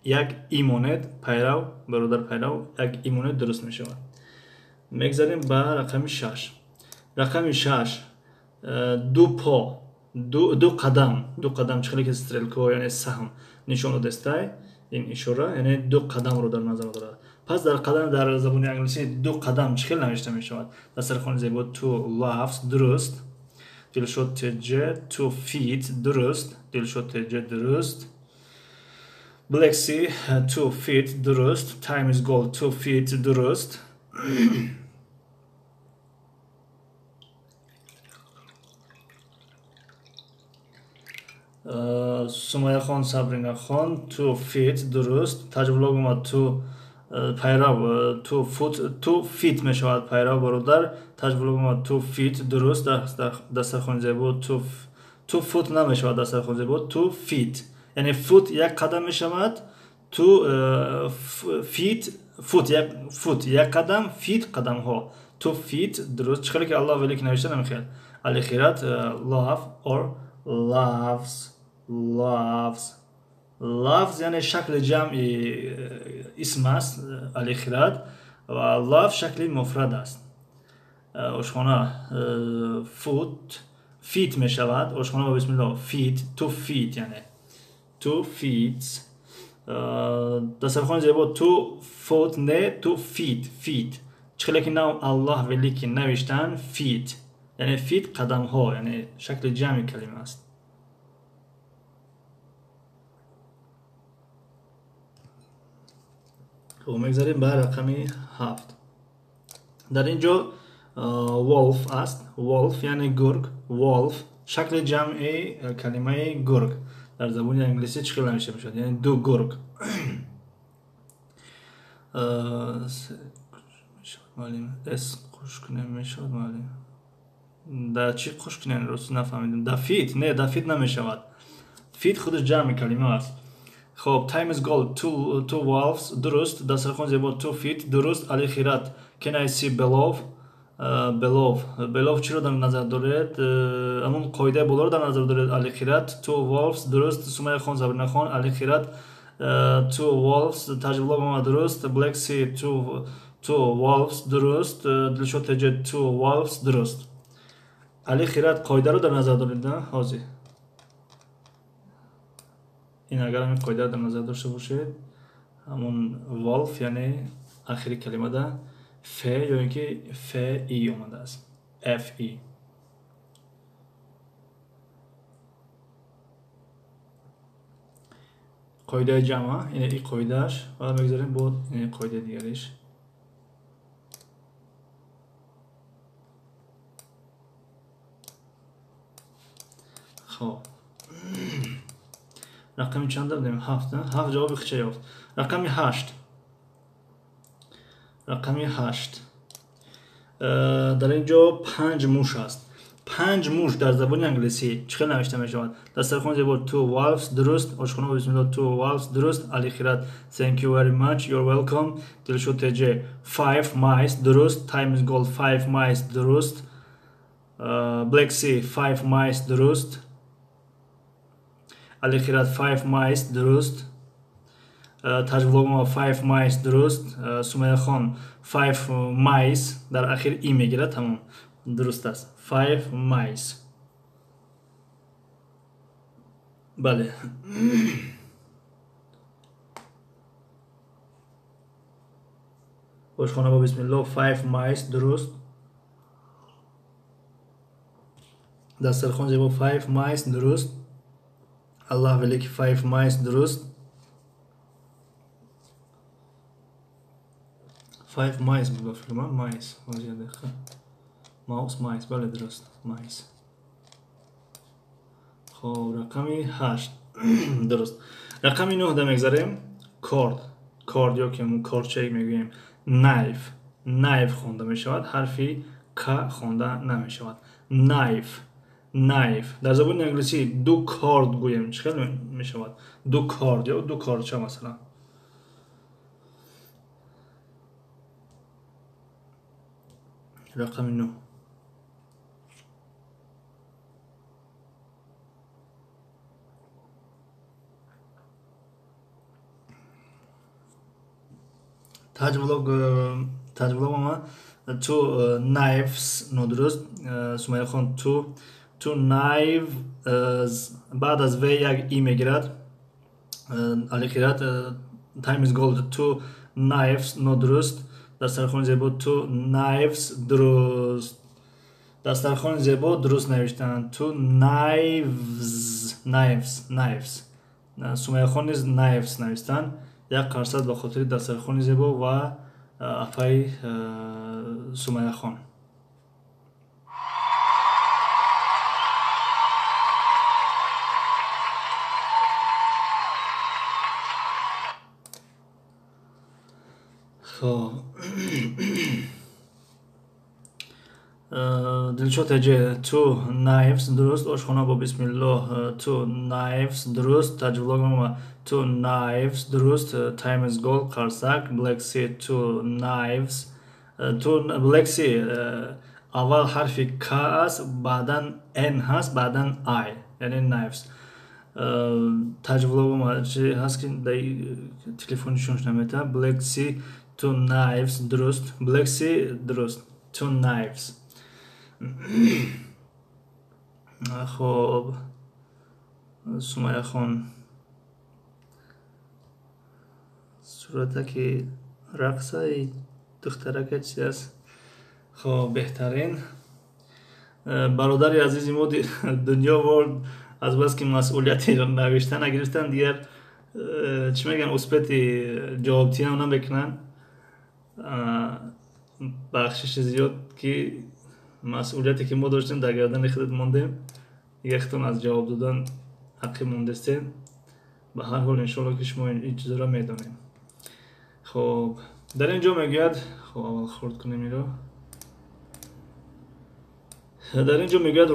як и монед, Пайрав, бародар Пайрав, як и монед, дуруст мешавад. Мегзарем ба рақами 6. Рақами 6 ду по, ду қадам, ду қадам чӣ хеле ки стрелка, яъне саҳм нишон додастай, ин ишора, яъне ду қадамро дар назар дорад. Пас дар қадам дар забони англисӣ ду қадам чӣ хел навишта мешавад? Дастархони зебо two loaves дуруст. Дилшод TJ two feet дуруст. Дилшод TJ дуруст. Black Sea two feet дуруст. Time is gold two feet дуруст. Сумайяхон, Сабринахон two feet дуруст. Таҷ влог омад two Пайрав two foot, two feet мешавад Пайрав бародар. Таҷ влог омад two feet дуруст. Дастархони зебо two foot намешавад дастархони зебо two feet, яъне foot як қадам мешавад, two feet, foot як, foot як қадам, feet қадамҳо, two feet дуруст. Чӣ хеле ки Аллоҳ великий навишта намехел. Али Хират love or loves, loves, loves яъне шакли ҷамъи исм аст Али Хират ва love шакли муфрад аст. Ошхона foot, feet мешавад. Ошхона ба бисмиллоҳ feet, two feet, яъне two feet. Дастархони зебо two foot не two feet, feet чӣ хеле ки нав Аллоҳ великий навиштан feet, яъне feet қадамҳо, яъне шакли ҷамъи калима аст. Хуб, мегзарем ба рақами 7. Дар ин ҷо wolf аст. Wolf яъне гург. Wolf шакли ҷамъи калимаи гург дар забони англисӣ чӣ хел навишта мешавад? Яъне ду гург. Муаллим, с қуш кунем мешавад муаллим? Да чӣ қуш кунем, рост нафаҳмидем. Да feet? Не, да feet намешавад. Feet худаш ҷамъи калима аст. Хоб, time is gold two wolves дуруст. Дастархон зебо two feet дуруст. Али Хират can I see below? Below, below чиро дар назар доред? Ҳамон қоидаи болоро дар назар доред Али Хират. Two wolves дуруст. Сумайяхон, Сабринахон, Али Хират two wolves. Таҷ влог омад дуруст. Black Sea two wolves дуруст. Дилшод TJ two wolves дуруст. Али Хират қоидаро дар назар доред, на? Ҳозир ин агар ҳамин қоидаро дар назар дошта бошед, ҳамон wolf яъне ахири калимада ф ё ин ки ф и омадааст, f e. Қоидаи ҷамъ, ин и қоидааш, ва мегузарем бо ин қоидаи дигариш. Хоб, рақами чанд додем? Ҳафт. Ҳафт ҷавоби хича ёфт. Рақами ҳашт, рақами ҳашт. Дар ин ҷо панҷ муш аст. Панҷ муш дар забони англисӣ чӣ хел навишта мешавад? Дастархон зебо, two wolves, дуруст. Ошхона, бисмилло, two wolves, дуруст. Алихират, thank you very much, you're welcome. Дилшод тж, five mice, дуруст. Time is gold, five mice, дуруст. Black Sea, five mice, дуруст. Алихират, five mice, дуруст. Таҷвлогома, five mice, дуруст. Сумаяхон, five mice, дар ахир и мегирад, тамом, дуруст аст. Five mice, бале. Ошхона бо бисмилло, five mice, дуруст. Дастархон зебо, five mice, дуруст. Аллаҳ великий, five mice, дуруст. Five mice буд ба фикрам, mice, як дақиқа, mouse, mice, бале, дуруст, mice. Хоб, рақами ҳашт дуруст. Рақами нӯҳда мегзарем. Корд, корд ё ки корчаек мегӯем, knife, knife хонда мешавад, ҳарфи к хонда намешавад. Knife, knife. Дар забони англисӣ ду корд гӯем, чӣ хел мешавад? Ду корд ё ду кордча масалан. Рақами нӯҳ. Таҷвлог, таҷвлог ама, two knives, нодуруст. Сумайяхон, two knives, баъд аз в як и мегирад. Алихират, time is gold, two knives, нодуруст. Дастархони зебо, two knives, дуруст. Дастархони зебо дуруст навиштанд, two knives, knives, knives. Сумайяхон низ knives навиштанд. Як қарсад ба хотири дастархони зебо ва апаи Сумайяхон. Хоб, Дилшод теҷе, two knives, дуруст. Ошхона бо бисмиллоҳ, two knives, дуруст. Таҷвлогома, two knives, дуруст. Time is gold, қарсак. Black Sea, two knives, two. Black Sea, аввал ҳарфи к аст, баъдан n ҳаст, баъдан i, яъне knives. Таҷвлогома чи ҳаст, ки телефони шунш наметавад. Black Sea, two knives, дуруст. Black Sea, дуруст, two knives. Хоб, Сумайяхон, суратаки рақсаи духтарака чи аст? Хоб, беҳтарин. Бародари азизи мо Дунё Ворд, азбаски масъулияти навишта нагирифтанд, дигар чӣ мегӯянд, успети ҷавобтиам намекунанд. Бахшиши зиёд, ки масъулияте ки мо доштем, дар гардани худат мондем, дигар худтон аз ҷавоб додан ақиб мондестем. Ба ҳар ҳол, иншоалло, ки шумо ин чизоро медонем. Хоб, дар ин ҷо мегӯяд, хоб, аввал хурд кунем иро. Дар ин ҷо мегӯяд: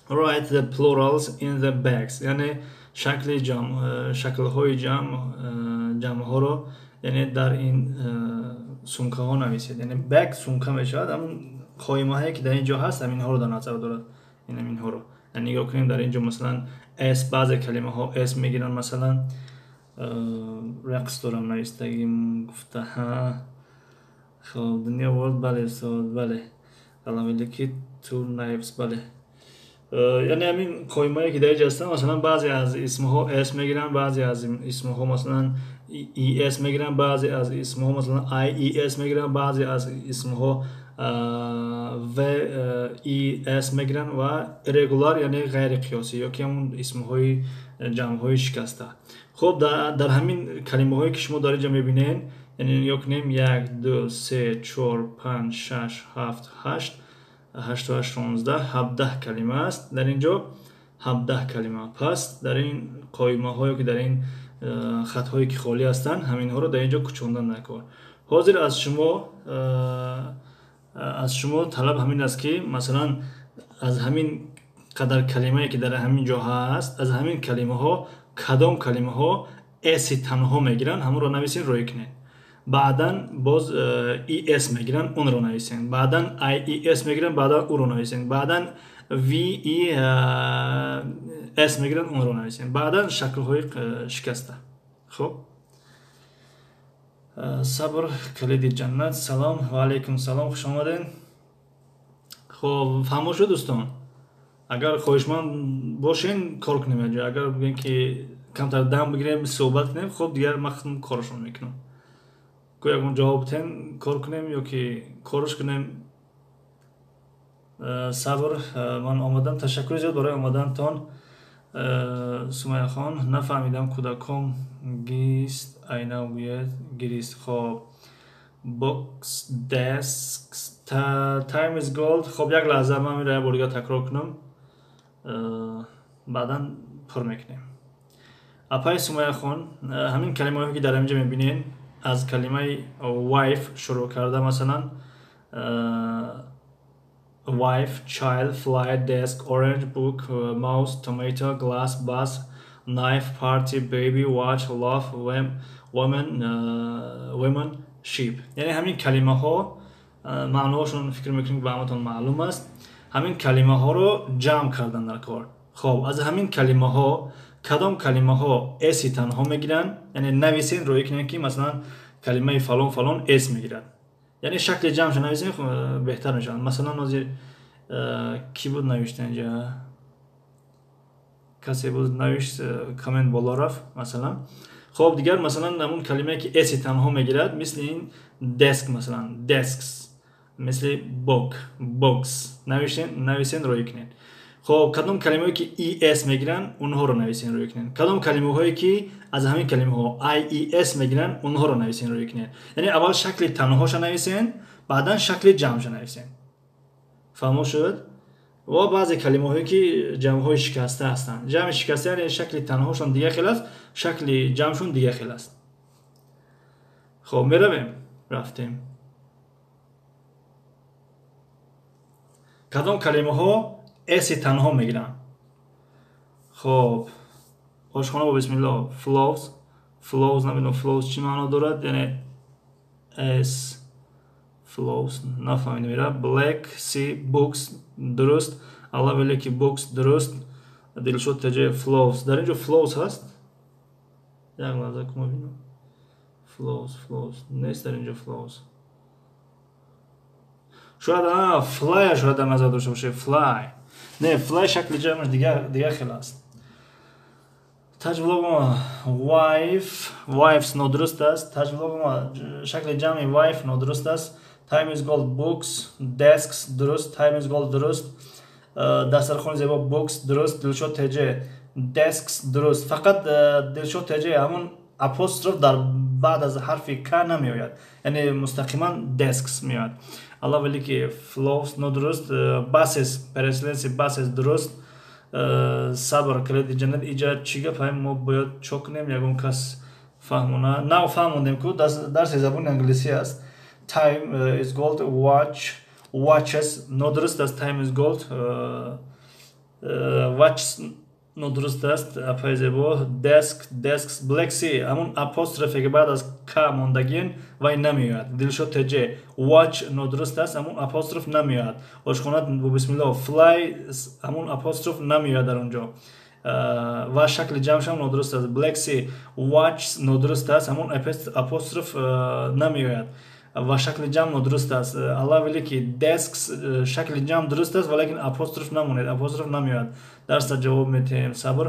write the plurals in the bags, яъне шакли ҷамъ, шаклҳои ҷамъ, ҷамъҳоро, яъне дар ин сумкаҳо нависед. Яъне bag сумка мешавад, ҳамун қоимаҳое ки дар ин ҷо ҳаст, ҳаминҳоро дар назар дорад, ин ҳаминҳоро. Нигоҳ кунем, дар ин ҷо масалан s, баъзе калимаҳо s мегиранд, масалан рақс дорам навистагим гуфта. Хоб, Дунё Ворд, бале, устод, бале. Алавелики, two knives, бале. Яъне ҳамин қоимае ки дар инҷа ҳастанд, масалан баъзе аз исмҳо s мегиранд, баъзе аз исмҳо масалан es мегиранд, баъзе аз исмҳо масалан ies мегиранд, баъзе аз исмҳо v es мегиранд ва irregular, яъне ғайриқиёсӣ ё ки ҳамун исмҳои ҷамъҳои шикаста. Хоб, дар ҳамин калимаҳое ки шумо дар инҷа мебинед, яъне нигоҳ кунем: як, ду, се, чор, панҷ, шаш, ҳафт, ҳашт. 8 8 16, 17 калима аст. Дар ин ҷо 17 калима. Пас дар ин қоимаҳое ки дар ин хатҳое ки холӣ ҳастанд, ҳаминҳоро дар ин ҷо кучондан накор. Ҳозир аз шумо талаб ҳамин аст, ки масалан аз ҳамин қадар калимае ки дар ҳамин ҷо ҳаст, аз ҳамин калимаҳо кадом калимаҳо s танҳо мегиранд, ҳамонро нависен, рӯй кунед. Баъдан боз es мегиранд, онро нависен. Баъдан ies мегиранд, баъдан ӯро нависен. Баъдан ves мегиранд, онро нависен. Баъдан шаклҳои шикаста. Хуб, сабр калиди ҷаннат. Салом, ва алайкум салом, хуш омадед. Хоб, фаҳмо шуд, дӯстон? Агар хоҳишманд бошен, кор кунем яҷо. Агар бигӯем ки камтар дам бигирем, суҳбат кунем, хуб, дигар ман худам корашон мекунам. Ко ягон ҷавоб тен, кор кунем ё ки корш кунем? Сабр, ман омадам. Ташаккури зиёд барои омадантон. Сумайяхон, нафаҳмидам, кӯдаком гист, айна гӯяд гирист. Хоб, books, desks, time is gold. Хоб, як лаҳза, ман инро як бор дигар такрор кунам, баъдан пур мекунем. Апаи Сумайяхон, ҳамин калимаҳое ки дар ҳаминҷо мебинед, аз калимаи wife шурӯъ карда, масалан, wife, child, fly, desk, orange, book, mouse, tomato, glass, bus, knife, party, baby, watch, love, woman, women, sheep. Яъне ҳамин калимаҳо маъноҳошон, фикр мекунем, ба ҳаматон маълум аст. Ҳамин калимаҳоро ҷамъ кардан дар кор. Хоб, аз ҳамин калимаҳо кадом калимаҳо s танҳо мегиранд, яъне нависен, рӯй кунем, ки масалан калимаи фалон фалон s мегирад, яъне шакли ҷамъша нависем, беҳтар мешавад. Масалан, ҳозир кӣ буд навишта инҷа? Касе буд, навишт, коммент боло рафт. Масалан, хоб, дигар, масалан, ҳамун калимае ки s танҳо мегирад, мисли ин desk, масалан, desks, мисли book, books. Нависен, нависен, рӯй кунед. Хоб, кадом калимаҳое ки es мегиранд, онҳоро нависен, рӯй кунед. Кадом калимаҳое ки аз ҳамин калимаҳо ies мегиранд, онҳоро нависен, рӯй кунед. Яъне аввал шакли танҳоша нависен, баъдан шакли ҷамъша нависен. Фаҳмо шуд? Ва баъзе калимаҳое ки ҷамъҳои шикаста ҳастанд, ҷамъи шикаста, яъне шакли танҳошон дига хел аст, шакли ҷамъшон дига хел аст. Хоб, меравем, рафтем. Кадом калимаҳо s танҳо мегиранд? Хоб, ошхона бо бисмилло, flows, flows, намедонам, flows чӣ маъно дорад, яъне s, flows, нафаҳмидам ира. Black sea, books дуруст. Алла велики, books дуруст. Дилшод тж, flows. Дар ин ҷо flows ҳаст? Як лаҳза, кума бинам. Flows, flows нест дар ин ҷо. Flows шояд fly, шояд дар назар дошта бошед fly. Не, fly шакли ҷамъаш дигар хел аст. Таҷвлогма, wife, wives нодуруст аст. Таҷвлогма, шакли ҷамъи wife нодуруст аст. Time is gold, books, desks дуруст. Time is gold дуруст. Дастархони зебо, books дуруст. Дилшод тж, desks дуруст. Фақат, Дилшод тж, ҳамон апостроф дар баъд аз ҳарфи к намеояд, яъне мустақиман desks меояд. Алла велики, flows нодуруст. Buses, переселенцы, buses дуруст. Сабр калиди ҷаннат. Иҷа чӣ гап? Мо бояд чо кунем? Ягон кас фаҳмона? Нав фаҳмондем ку, дарси забони англисӣ аст. Time is gold, watch, watches нодуруст аст. Time is gold, watches нодуруст аст, апаи зебо. Desk, desks. Black sea, ҳамон апострофе ки баъд аз к мондагин, вай намеояд. Дилшод тж, watch нодуруст аст, ҳамон апостроф намеояд. Ошхона бо бисмилло, fly, ҳамон апостроф намеояд дар он ҷо ва шакли ҷамъшам нодуруст аст. Black sea, watches нодуруст аст, ҳамон апостроф намеояд ва шакли ҷамъ нодуруст аст. Алла велики, desks, шакли ҷамъ дуруст аст, валекин апостроф намонед, апостроф намеояд. Дарса ҷавоб метиҳем, сабр.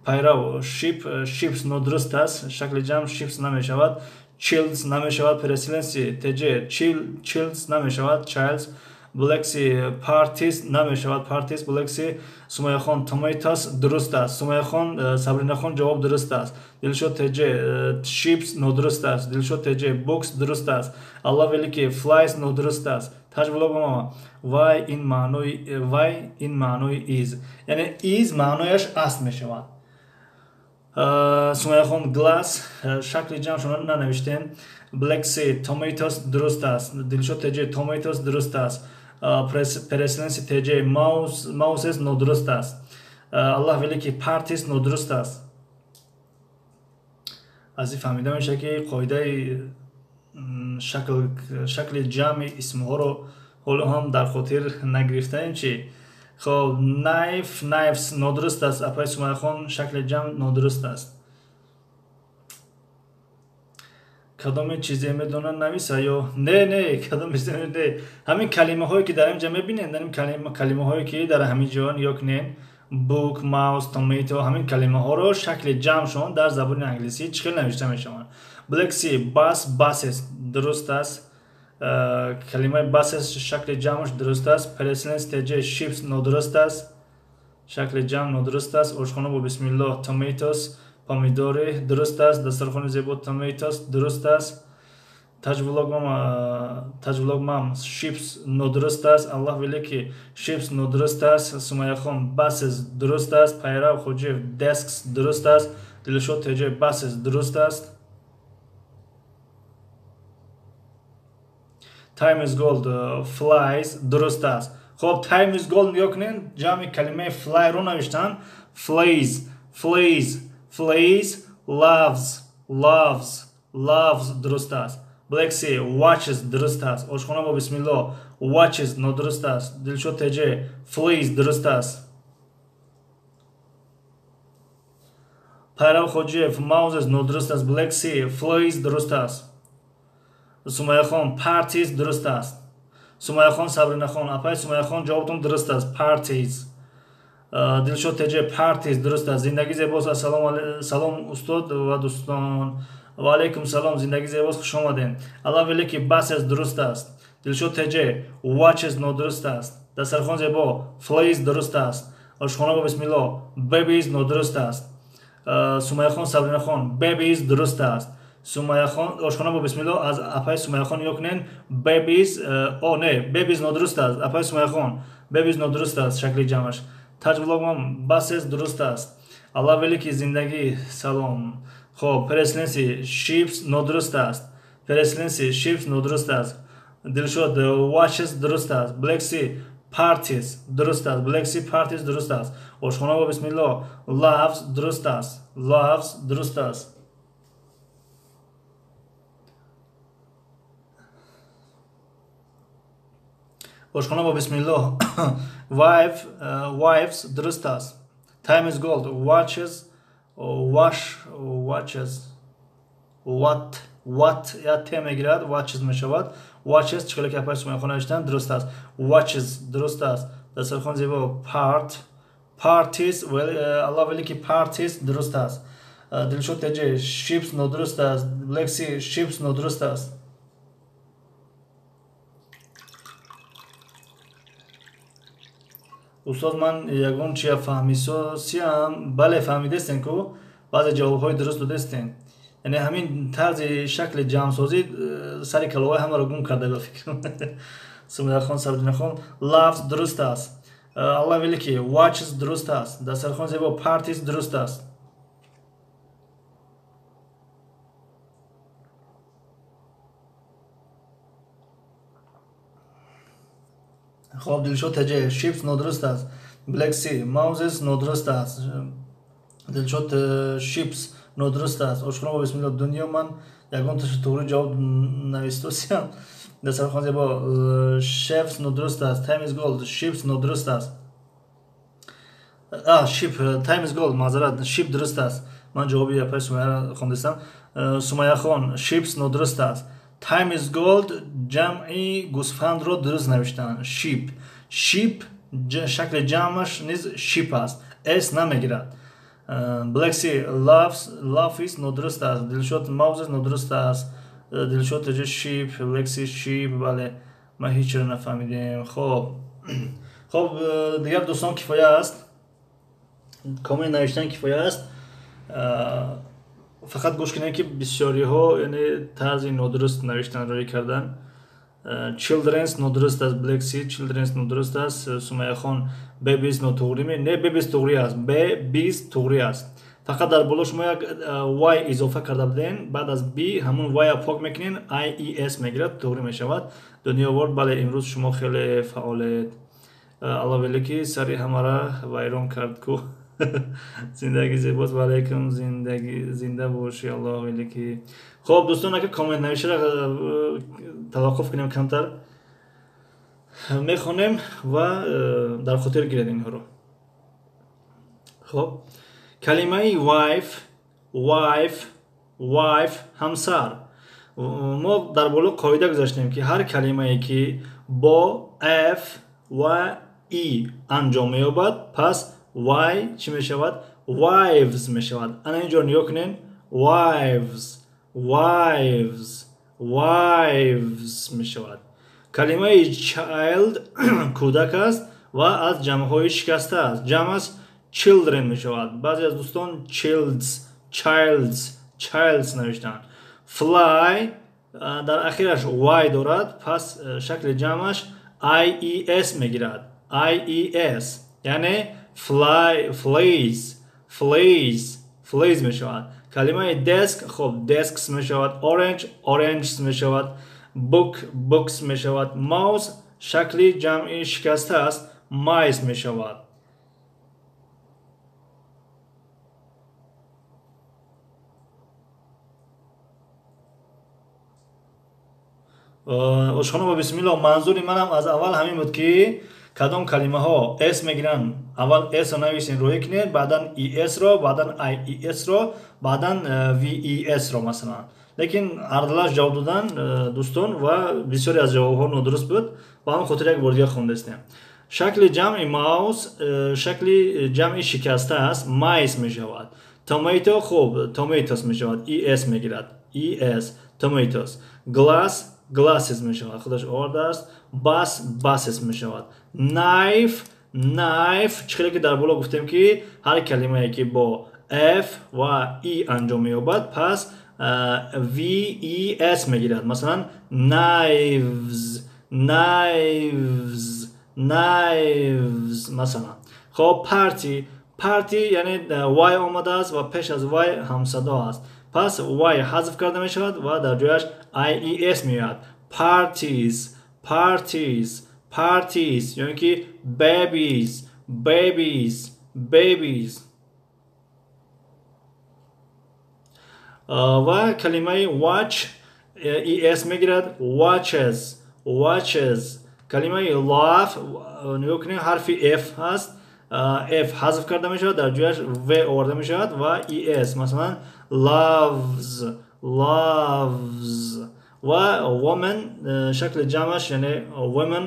Пайрав, ship, ships нодуруст аст, шакли ҷамъ ships намешавад. Childs намешавад. Переселенцы тж, childs намешавад, childs. Black sea, parties намешавад, parties. Black sea. Сумайяхон, tomatoes дуруст аст. Сумайяхон, Сабринахон, ҷавоб дуруст аст. Дилшод тж, ships нодуруст аст. Дилшод тж, books дуруст аст. Алла велики, flies нодуруст аст. Таҷ влог мама. Вай ин маънои, вай ин маънои is. Яъне is маънояш аст мешавад. Сумайяхон, glass, шакли ҷамъшон нанавиштем. Black Sea, tomatoes дуруст аст. Дилшод TJ, tomatoes дуруст аст. Переселенси TJ, mouses нодуруст аст. Аллоҳ великий, parties нодуруст аст. Аз ин фаҳмида мешавад, ки қоидаи шакли ҷамъи исмҳоро ҳоло ҳам дар хотир нагирифтаем чӣ. Хоб, knife, knives нодуруст аст. Апаи Сумайяхон, шакли ҷамъ нодуруст аст. Кадоме чизе медонад нависа ё не? Не, кадоме чизе не. Ҳамин калимаҳое ки дар ин ҷо мебинед, дар ин калимаҳое ки дар ҳамин ҷо нигоҳ кунед, book, mouse, tomato, ҳамин калимаҳоро шакли ҷамъшон дар забони англисӣ чӣ хел навишта мешаванд? Black Sea, bus, buses дуруст аст. Калимаи buses шакли ҷамъш дуруст аст. Переселенс TJ, ships нодуруст аст. Шакли ҷамъ нодуруст аст. Ошхона бо бисмиллоҳ, tomatoes, помидори дуруст аст. Дастархони зебо, tomatoes дуруст аст. Таҷ влог мам, Таҷ влог мам, ships нодуруст аст. Аллоҳ великий, ships нодуруст аст. Сумайяхон, buses дуруст аст. Пайрав Хоҷиев, desks дуруст аст. Дилшод TJ, buses дуруст аст. Time is gold, flies дуруст аст. Хоб, time is gold нигоҳ кунед, ҷамъи калимаи fly ро навиштанд. Flies, flies, flies, loves, loves, loves дуруст аст. Black Sea, watches дуруст аст. Ошхона бо бисмиллоҳ, watches нодуруст аст. Дилшод TJ, fleas дуруст аст. Пайрав Хоҷиев, mouses нодуруст аст. Black Sea, fleas дуруст аст. Сумайяхон, parties дуруст аст. Сумайяхон Сабринахон, апаи Сумайяхон, ҷавобтон дуруст аст. Parties. Дилшод TJ, parties дуруст аст. Зиндагӣ зебост. Ассалому салом устод ва дӯстон. Ва алайкум салом, зиндагӣ зебост, хуш омадем. Аллоҳ великий, buses дуруст аст. Дилшод TJ, watches нодуруст аст. Дастархон зебо, fleas дуруст аст. Ошхона бо бисмиллоҳ, babies нодуруст аст. Сумайяхон Сабринахон, babies дуруст аст. Сумайяхон, ошхона бо бисмиллоҳ, аз апаи Сумайяхон нигоҳ кунед, babies, о не, babies нодуруст аст. Апаи Сумайяхон, babies нодуруст аст шакли ҷамъаш. Таҷ влог мам, buses дуруст аст. Аллоҳ великий, зиндагӣ салом. Хоб, переселенси, ships нодуруст аст. Переселенси, ships нодуруст аст. Дилшод, watches дуруст аст. Black Sea, parties дуруст аст. Black Sea, parties дуруст аст. Ошхона бо бисмиллоҳ, loves дуруст аст. Loves дуруст аст. Ошхона бо бисмиллоҳ, wife, wives дуруст аст. Time is gold, watches, wash, watches, what, what я т мегирад, watches мешавад. Watches чӣ хеле ки апаи Сумайяхон навиштанд дуруст аст. Watches дуруст аст. Дастархон зебо, part, parties, Аллоҳ великий, parties дуруст аст. Дилшод TJ, ships нодуруст аст. Black Sea, ships нодуруст аст. Устоз, ман ягон чия фаҳмисосиям? Бале, фаҳмидестен ку, баъзе ҷавобҳои дуруст додестен. Яъне ҳамин тарзи шакли ҷамъсозӣ сари каловаи ҳамаро гум карда ба фикрам. Сумайяхон Сабринахон, loves дуруст аст. Аллоҳ великий, watches дуруст аст. Дастархон зебо, parties дуруст аст. Хоб, Дилшод TJ, ships нодуруст аст. Black Sea, mouses нодуруст аст. Дилшод, ships нодуруст аст. Ошхона бо бисмиллоҳ, дунё, ман ягон туғри ҷавоб навистосиям. Дастархон зебо, chefs нодуруст аст. Time is gold, ships нодуруст аст. Ship, time is gold, маъзарат, ship дуруст аст. Ман ҷавоби апаи Сумайяро хондистам. Сумайяхон, ships нодуруст аст. Time is gold ҷамъи гӯсфандро дуруст навиштанд. Sheep, sheep шакли ҷамъаш низ sheep аст, s намегирад. Black Sea, loves, love is нодуруст аст. Дилшод, mouses нодуруст аст. Дилшод TJ, sheep, Black Sea, sheep. Бале, ман ҳечро нафаҳмидем. Хоб, хоб, дигар дӯстон, кифоя аст, коммент навиштан кифоя аст. Фақат гӯш кунед, ки бисёриҳо яъне тарзи нодуруст навиштан рӯй кардан. Children's нодуруст аст. Black Sea children's нодуруст аст. Сумайяхон, babies нотуғри не, babies туғри аст, babies туғри аст. Фақат дар боло шумо як y изофа карда будем, баъд аз b ҳамун y-а пок мекунем, ies мегирад, туғри мешавад. Дунё ворд, бале, имрӯз шумо хеле фаъолед. Алло велики сари ҳамара вайрон кард ку. Зиндагӣ зебост. Ва алайкум, зиндагӣ зинда бошӣ, Аллоҳ велики. Хоб, дӯстон, ака коммент навишара таваққуф кунем, камтар мехонем ва дар хотир гиред инҳоро. Хоб, калимаи wife, wife, wife, ҳамсар. Мо дар боло қоида гузаштем, ки ҳар калимае, ки бо f ва e анҷом меёбад, пас y чӣ мешавад? Wives мешавад. Ана инҷо нигоҳ кунед: wives, wives, wives мешавад. Калимаи child кӯдак аст ва аз ҷамъҳои шикаста аст, ҷамъ аст, children мешавад. Баъзе аз дӯстон childs, childs, childs навиштанд. Fly дар ахираш y дорад, пас шакли ҷамъаш ies мегирад, ies, яъне fly, flies, flies, flies мешавад. Калимаи desk, хоб, desks мешавад. Orange, oranges мешавад. Book, books мешавад. Mouse шакли ҷамъи шикаста аст, mice мешавад. Ошхона ба бисмилло. Манзури манам аз аввал ҳамин буд, ки кадом калимаҳо s мегиранд, аввал s-ро нависен, роҳӣ кунед, баъдан es-ро, баъдан ies-ро, баъдан ves-ро, масалан. Лекин ардалаш ҷавоб додан дӯстон ва бисёре аз ҷавобҳо нодуруст буд. Ба ҳамин хотир як бор дигар хондастем. Шакли ҷамъи mouse шакли ҷамъи шикаста аст, mice мешавад. Tomato, хуб, tomatoes мешавад, es мегирад, es, tomatoes. Glass, glasses мешавад, худаш овардааст. Bus, buses мешавад. Knife, knife, чӣ хеле ки дар боло гуфтем, ки ҳар калимае, ки бо f ва e анҷом меёбад, пас ves мегирад. Масалан, knives, knives, knives, масалан. Хоб, party, party, яъне y омадааст ва пеш аз y ҳамсадо аст, пас y ҳазф карда мешавад ва дар ҷояш ies меояд: parties, parties, parties, ё ин ки babies, babies, babies. Ва калимаи watch es мегирад, watches, watches. Калимаи love, нигоҳ кунед, ҳарфи f ҳаст, f ҳазф карда мешавад, дар ҷояш v оварда мешавад ва es, масалан, loves, loves. Ва woman шакли ҷамъаш, яъне women,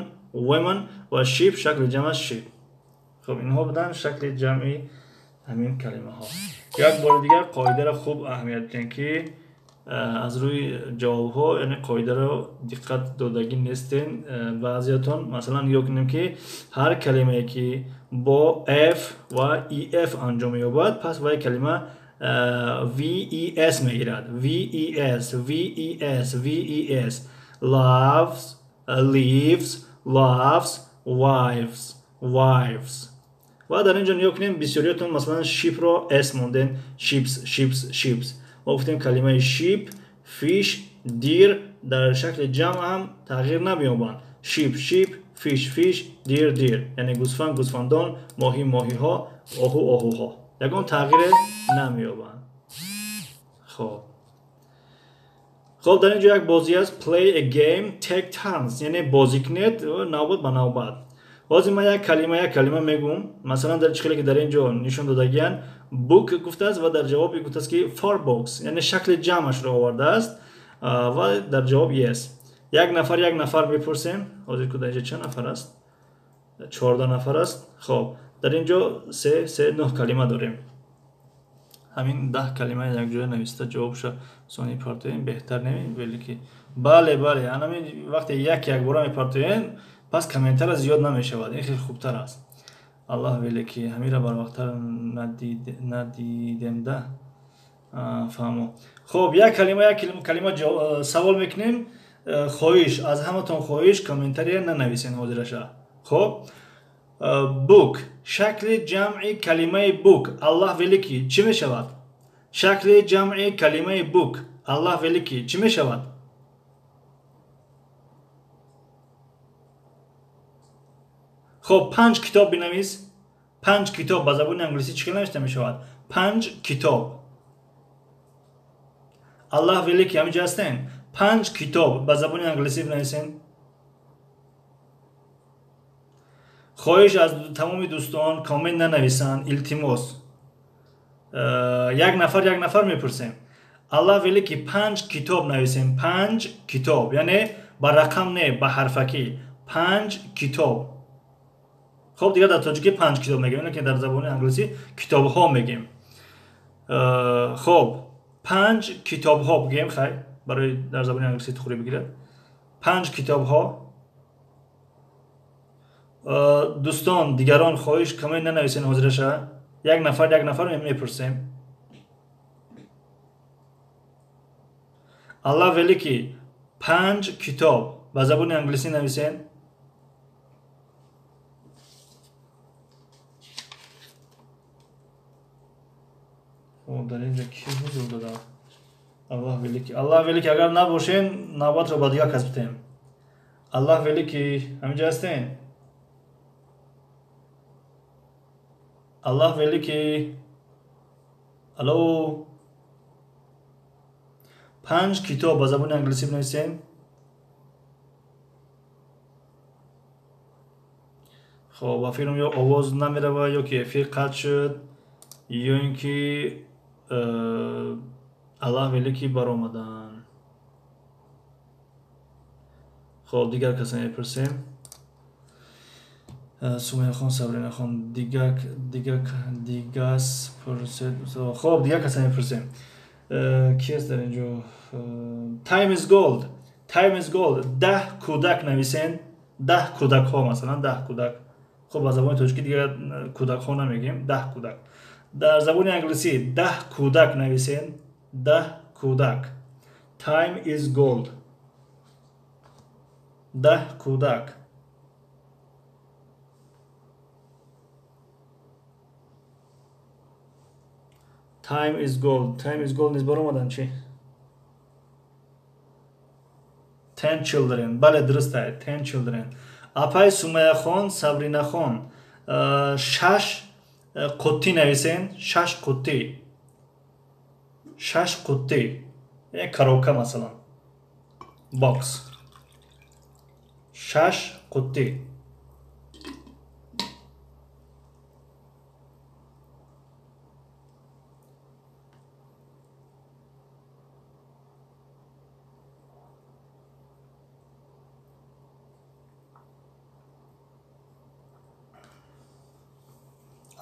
women, ва sheep шакли ҷамъаш sheep. Хуб, инҳо буданд шакли ҷамъи ҳамин калимаҳо. Як бори дигар қоидаро хуб аҳамият бидиҳем, ки аз рӯи ҷавобҳо, яъне қоидаро диққат додагӣ нестен баъзеятон. Масалан, нигоҳ кунем, ки ҳар калимае, ки бо f ва ef анҷом меёбад, пас вай калима ves мегирад, ves, ves, ves: loves, leaves, loves, wives, wives. Ва дар ин ҷо нигоҳ кунем, бисёриятон, масалан, ship-ро s монден: ships, ships, ships. Мо гуфтем, калимаи ship, fish, deer дар шакли ҷамъ ҳам тағйир намеёбанд: ship, sheep, fish, fish, deer, deer, яъне гӯсфанд, гӯсфандон, моҳӣ, моҳиҳо, оҳу, оҳуҳо, ягон тағйире намеёбанд. Хоб, дар ин ҷо як бозӣ аст: play a game, take turns, яъне бозӣ кунед навбат ба навбат. Ҳозир ман як калима, як калима мегӯм. Масалан, дар чӣ хеле ки дар ин ҷо нишон додагиянд, book гуфтааст ва дар ҷавоб гуфтааст, ки four books, яъне шакли ҷамъашро овардааст ва дар ҷавоб yes. Як нафар, як нафар мепурсем. Ҳозир ку, дар инҷо чанд нафар аст? 14 нафар аст. Хоб, дар ин ҷо се, се, нӯҳ калима дорем. Ҳамин 10 калима якҷоя нависта, ҷавобша сони партоем, беҳтар не? Велики, бале, бале, анамин вақте як якбора мепартоем, пас комментара зиёд намешавад, ин хеле хубтар аст. Аллоҳ велики, ҳамира барвақттар надидемда, фаҳмо. Хоб, як калима, як калима савол мекунем. Хоҳиш, аз ҳаматон хоҳиш, комментария нанависен ҳозираша. Хоб, book, шакли ҷамъи калимаи book, Аллоҳ великий, чӣ мешавад? Шакли ҷамъи калимаи book, Аллоҳ великий, чӣ мешавад? Хоб, 5 китоб бинавис. 5 китоб ба забони англисӣ чӣ хел навишта мешавад? 5 китоб. Аллоҳ великий, ҳаминҷа ҳастен? 5 китоб ба забони англисӣ бинависен. Хоҳиш аз тамоми дӯстон коммент нанависанд, илтимос. Як нафар, як нафар мепурсем. Аллоҳ великий, 5 китоб нависем. 5 китоб, яъне ба рақам не, ба ҳарфакӣ. 5 китоб. Хоб, дигар дар тоҷикӣ 5 китоб мегӯем, лекин дар забони англисӣ китобҳо мегӯем. Хоб, 5 китобҳо бигӯем, хай, барои дар забони англисӣ тухурӣ бигирад. 5 китобҳо. Дӯстон, дигарон хоҳиш коммент нанависен ҳозираша. Як нафар, як нафар мепурсем. Аллоҳ великий, 5 китоб ба забони англисӣ нависен. Дар инҷа ки ҳузур додам? Аллоҳ великий, Аллоҳ великий, агар набошен, навбатро ба дигар кас битем. Аллоҳ великий, ҳаминҷа ҳастен? Аллоҳ великий, алло. 5 китоб ба забони англисӣ бинависем. Хоб, ба фикрам ё овоз намерава, ё ки эфир қатъ шуд, ё ин ки Аллоҳ великий баромадан. Хоб, дигар каса мепурсем. Сумайяхон, Сабринахон, дигас пурсед. Хоб, дигар каса мепурсем. Ки аст дар инҷо? Time is gold. Time is gold. 10 кӯдак нависен. 10 кӯдакҳо, масалан, 10 кӯдак. Хоб, ба забони тоҷикӣ дигар кӯдакҳо намегӯем, 10 кӯдак. Дар забони англисӣ 10 кӯдак нависен. 10 кӯдак. Time is gold. 10 кӯдак. Time is gold. Time is gold низ баромадан чӣ? 10 children. Бале, дуруст аст. 10 children. Апай Сумайяхон, Сабринахон, 6 қуттӣ нависен. 6 қуттӣ. 6 қуттӣ. Як коробка масалан. Box. 6 қуттӣ.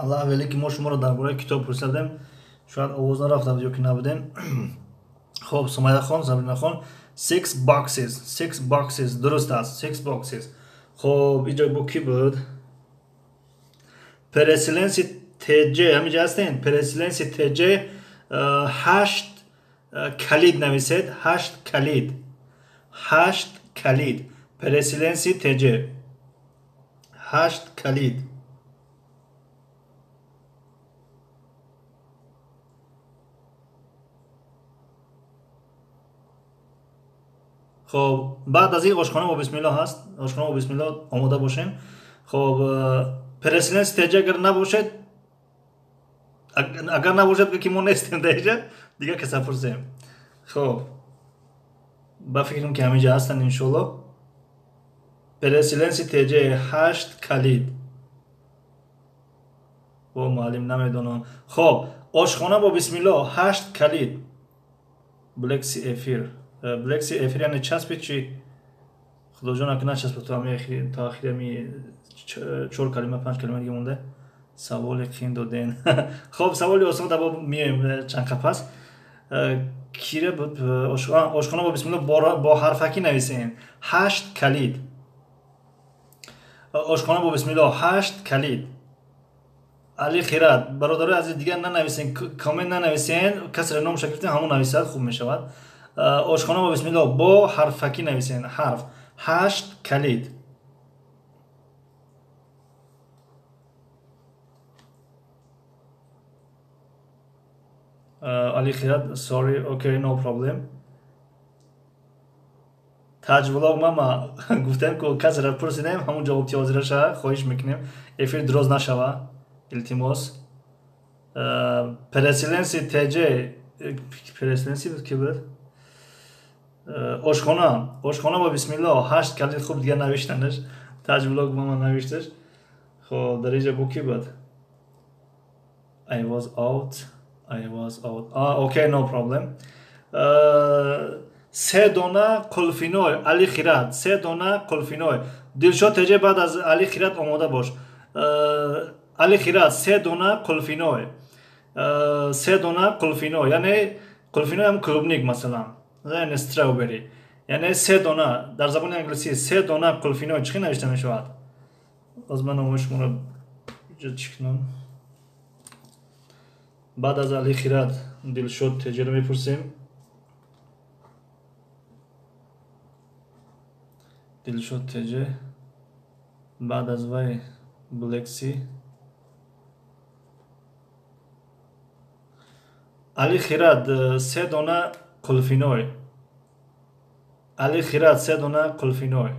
Аллоҳ великий, мо шуморо дар бораи китоб пурсидем, шояд овоз нарафта буд ё ки набудем. Хоб, Сумайяхон, Сабринахон, 6 boxes, 6 boxes, дуруст аст, 6 boxes. Хоб, инҷо бо кӣ буд? Переселенси ТЖ, ҳаминҷа ҳастен? Переселенси ТЖ, 8 калид нависед, 8 калид. 8 калид. Переселенси ТЖ. 8 калид. Хоб, баъд аз ин ошхона бо бисмиллоҳ ҳаст. Ошхона бо бисмиллоҳ омода бошем. Хоб, переселенси ТЖ агар набошед, агар набошед, ки мо нестем дар инҷа, дигар каса пурсем. Хоб, ба фикрам ки ҳаминҷа ҳастанд иншоаллоҳ. Переселенси ТЖ 8 калид. Бо муаллим намедонам. Хоб, ошхона бо бисмиллоҳ 8 калид. Блекси эфир. Блекси эфир яъне часпи чӣ? Худоҷон, ака начаспа то ҳами охири, то охири ҳами 4 калима, 5 калима дига монда. Саволи қин доден. Хоб, саволи осон даба меоем чанд қапас. Кира буд? Ошхона бо бисмиллоҳ бо ҳарфакӣ нависем. 8 калид. Ошхона бо бисмиллоҳ 8 калид. Али Хират, бародарои азиз, дигар нанависен, коммент нанависен, касре номша гирифтем, ҳамон нависад хуб мешавад. Ошхона бо бисмилло бо ҳарфакӣ нависен. Ҳарф 8 калид. Али Хират, sorry, okay, no problem. Таҷвлог мама гуфтем ку касеро пурсидем, ҳамон ҷавоб тиёзираша хоҳиш мекунем. Эфир дроз нашава, илтимос. Переселенси ТЖ, переселенси буд ки буд? Ошхона, ошхона бо бисмилло 8 калид. Хуб, дигар навиштанаш. Таҷвлог мама навишташ. Хоб, дар инҷа бо ки буд? I was out. I was out. Ah, okay, no problem. 3 дона қулфиной. Али Хират, 3 дона қулфиной. Дилшод ТЖ, баъд аз Али Хират омода бош. Али Хират, 3 дона қулфиной. 3 дона қулфиной, яъне қулфиной ҳам клубник масалан, яъне strawberry, яъне 3 дона. Дар забони англисӣ 3 дона қулфиной чӣ навишта мешавад? Боз ман номои шуморо иҷо чӣ кунам? Баъд аз Али Хират Дилшод ТЖро мепурсем. Дилшод ТЖ, баъд аз вай Блекси. Али Хират, 3 дона қулфиной. Али Хират, 3 дона қулфиной.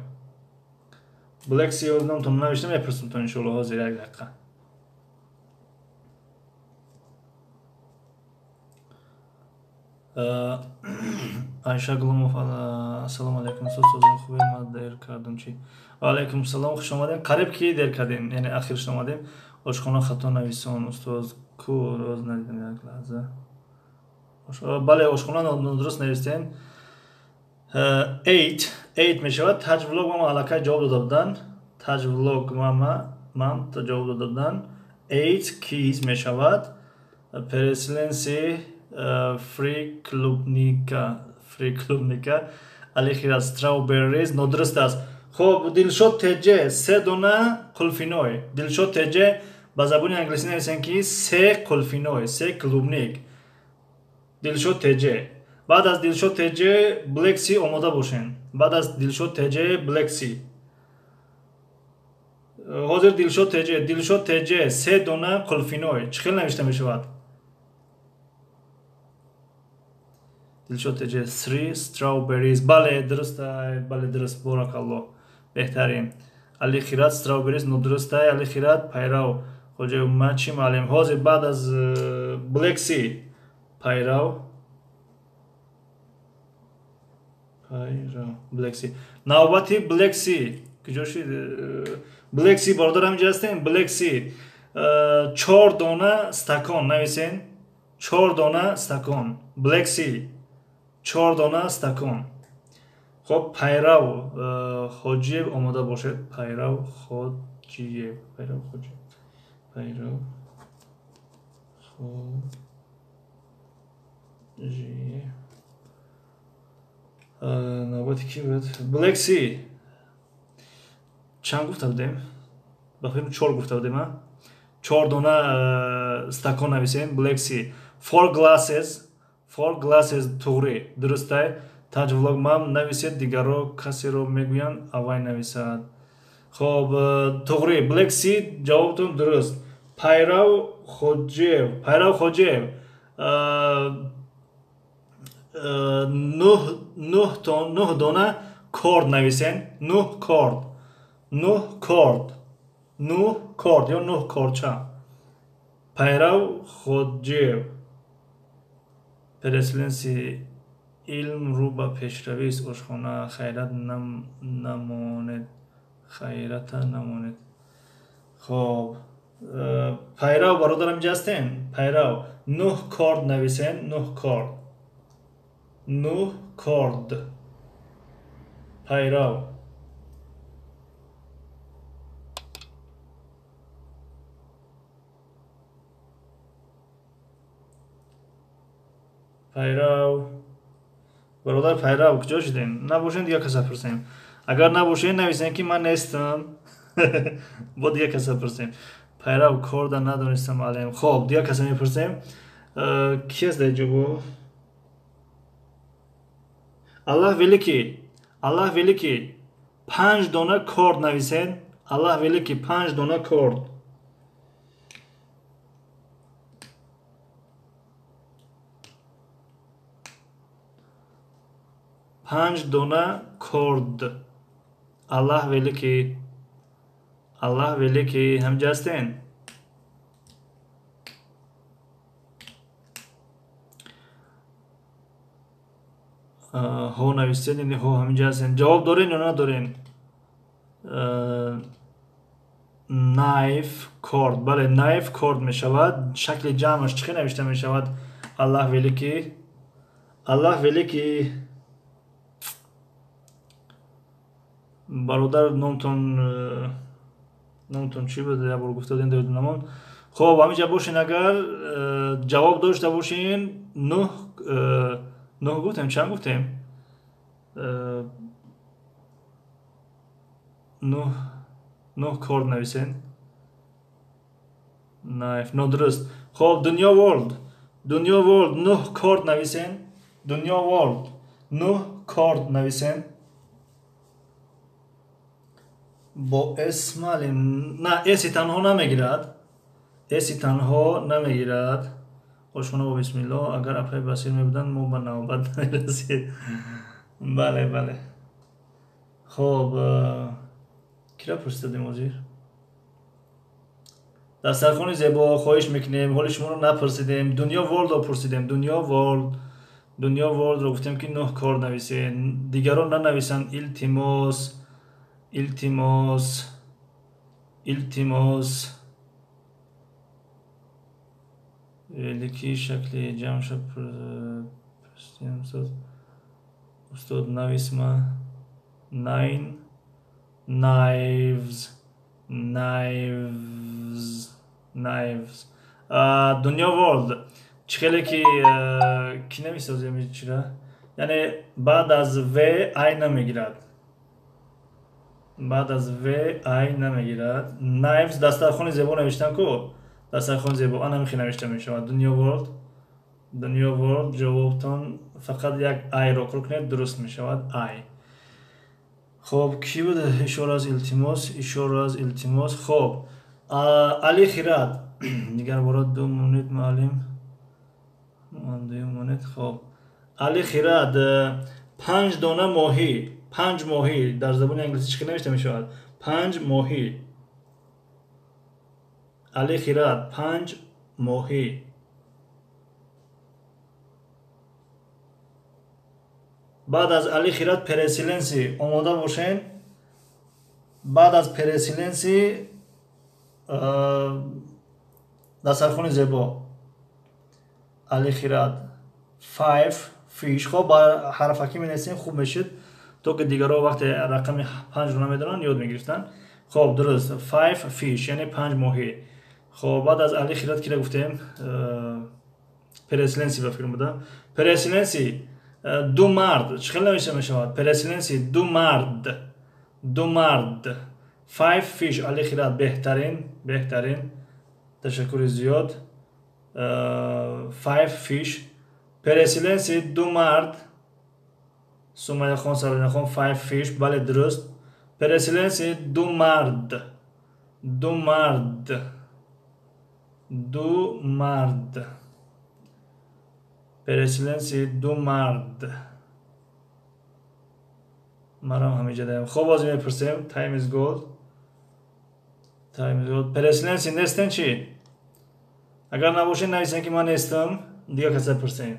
Блекси, номтон навишта, мепурсам то иншоалло ҳозир, як дақиқа. Айша Гулумов, ассалому алайкум, устод, созон хубе? Ман дер кардам чи? Ва алайкум салом, хуш омадем. Қариб ки дер кардем, яъне ахирш омадем. Ошхона хато нависон, устоз, ку роз надидам, як лаҳза. Бале, ошхона нодуруст навистем. 8, 8 мешавад. Таҷ влог мама аллакай ҷавоб дода буданд. Таҷ влог мама мам ҷавоб дода буданд. 8 keys мешавад. Переселенси free клубника, free клубника. Али Хират, strawberries нодуруст аст. Хоб, Дилшод ТЖ, 3 дона қулфиной. Дилшод ТЖ, ба забони англисӣ нависем ки 3 қулфиной, 3 клубник. Дилшод ТЖ. Баъд аз Дилшод ТЖ Блекси омода бошен. Баъд аз Дилшод ТЖ Блекси. Ҳозир Дилшод ТЖ, Дилшод ТЖ, 3 дона қулфиной чӣ хел навишта мешавад? Дилшод ТЖ, 3 strawberries. Бале, дуруст, бале, дуруст, боракалло, беҳтарин. Али Хират, strawberries нодуруст. Али Хират. Пайрав Хоҷаев, ман чӣ маълим? Ҳозир баъд аз Блекси Пайрав, Пайрав, Блекси. Навбати Блекси куҷо шид? Блекси бародар, ҳаминҷа ҳастем? Блекси, 4 дона стакон нависен. 4 дона стакон. Блекси, 4 дона стакон. Хоб, Пайрав Хоҷиев омода бошед. Пайрав Хоҷиев, Пайрав Хоҷиев, Пайрав Хоҷиев. Навбати ки буд? Блекси, чанд гуфта будем? Ба фикрам 4 гуфта будем, а? 4 дона стакон нависем. Блекси, four glasses, four glasses туғри, дурустай. Таҷ влог мам нависед, дигарро касеро мегӯянд, аввай нависад. Хоб, туғри, Блекси, ҷавобтон дуруст. Пайрав Хоҷиев, Пайрав Хоҷиев, 9 дона корд нависен. 9 корд, 9 корд, 9 корд ё 9 корча. Пайрав Хоҷиев. Переселенси, илм рӯ ба пешравист. Ошхона, хайрат намонед, хайрата намонед. Хоб, Пайрав бародарам, инҷа ҳастем? Пайрав, 9 корд нависен. 9 корд, 9 корд. Пайрав, Пайрав бародар, Пайрав, куҷо шудем? Набошем, дигар каса пурсем. Агар набошем, нависем ки ман нестам, бо дигар каса пурсем. Пайрав, корда надонистам, алем. Хоб, дигар каса мепурсем. Ки аст дар ҷо бо? Аллах великий, Аллах великий, 5 дона корд нависен. Аллах великий, 5 дона корд. 5 дона корд. Аллах великий, Аллах великий, ҳамҷа ҳастен? Ҳо нависен, яъне ҳо ҳаминҷа ҳастен. Ҷавоб дорен ё надорен? Knife корд. Бале, knife корд мешавад. Шакли ҷамъаш чӣ хел навишта мешавад? Аллах великий, Аллах великий. Бародар, номтон чӣ буд? Як бор гуфта будем, дар намон. Хоб, ҳаминҷа бошен, агар ҷавоб дошта бошен. 9 гуфтем, чанд гуфтем? 9 корд нависен. Knife нодуруст. Хоб, Дунё World, Дунё World, 9 корд нависен. Дунё World, 9 корд нависен. Бо с маълим на, с танҳо намегирад, с танҳо намегирад. Ошхона бо бисмилло. Агар апаи Басир мебуданд, мо ба навбат намерасид. Бале, бале. Хоб, кира пурсидадем ҳозир? Дастархони зебо, хоҳиш мекунем, ҳоли шуморо напурсидем. Дунё Ворлдро пурсидем. Дунё Ворлд, Дунё Ворлдро гуфтем, ки 9 кор нависед, дигарон нанависанд. Илтимос, илтимос, илтимос. Великий шакли ҷамъша пурсидем. Устод, нависма. Nine knives, knives, knives. Дунё Ворлд, чӣ хеле ки намесозем чира, яъне баъд аз в ай намегирад, баъд аз в ай намегирад. Knives, дастархони зебо навиштам ку, дастархони зебо ана михе навишта мешавад. Дунё Ворлд, Дунё Ворлд, ҷавобтон фақат як айро кор кунед, дуруст мешавад ай. Хоб, кӣ буд? Ишора аз илтимос, ишора аз илтимос. Хоб, Али Хират, дигар бора 2 монет маълим, 2 монет. Хоб, Али Хират, 5 дона моҳӣ, 5 моҳӣ дар забони англисӣ чӣ хел навишта мешавад? 5 моҳӣ. Али Хират, 5 моҳӣ. Баъд аз Али Хират переселенси, омода бошен. Баъд аз переселенси дастархони зебо. Али Хират, 5 fish. Хоб, ба ҳарфакӣ менависем, хуб мешид, то ки дигарҳо вақте рақами 5-ро намедонанд, ёд мегирифтанд. Хоб, дуруст, 5 fish, яъне 5 моҳӣ. Хоб, баъд аз Али Хират кира гуфтем? Переселенси ба фикр буда. Переселенси, 2 мард чӣ хел навишта мешавад? Переселенси, 2 мард, 2 мард. 5 fish. Али Хират, беҳтарин, беҳтарин, ташаккури зиёд. 5 fish. Переселенси, 2 мард. Сумайяхон, Сабринахон, 5 fish, бале, дуруст. Переселенси, 2 мард, 2 мард, 2 мард. Переселенси, 2 мард. Марам ҳамиҷа даем. Хоб, боз мепурсем. Time is gold, time is gold. Переселенси нестен чӣ? Агар набошед, нависен, ки ман нестам, дигар каса пурсем.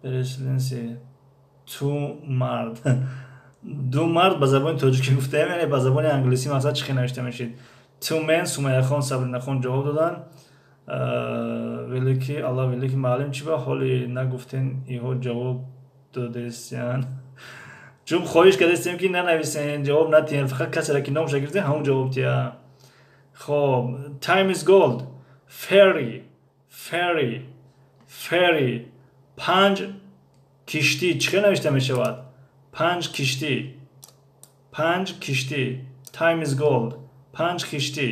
Переселенси, 2 мард. 2 мард ба забони тоҷикӣ гуфтаем, яъне ба забони англисӣ мақсад чӣ хел навишта мешид? Two men. Сумайяхон, Сабринахон ҷавоб доданд. Великий, Аллах великий. Маълим, чӣ ба ҳоли нагуфтен, иҳо ҷавоб додесян? Чун хоҳиш кардастем, ки нанависен, ҷавоб натиҳем, фақат касеро ки номша гирифтем, ҳамон ҷавоб тия. Хоб, time is gold. Ferry, ferry, ferry. 5 киштӣ чӣ хел навишта мешавад? Панҷ киштӣ. Панҷ киштӣ. Time is gold. Панҷ киштӣ.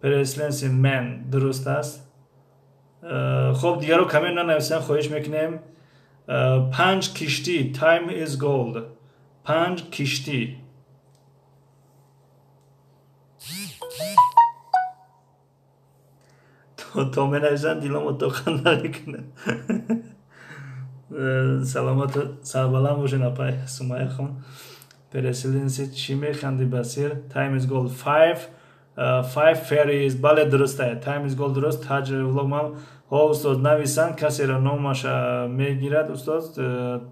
Переселенцы man дуруст аст. Хоб, дигарро коммент нанависанд, хоҳиш мекунем. Панҷ киштӣ. Time is gold. Панҷ киштӣ. То менависанд, дилом отоқан намекунад. Саломату сарбаланд бошед, апай Сумайяхон. Переселенцы чӣ механди, Басир? Time is gold. Five ferries. Бале, дуруст аст. Time is gold дуруст. Таҷ влог ман. Ҳо, устод, нависанд, касеро номаш мегирад, устод,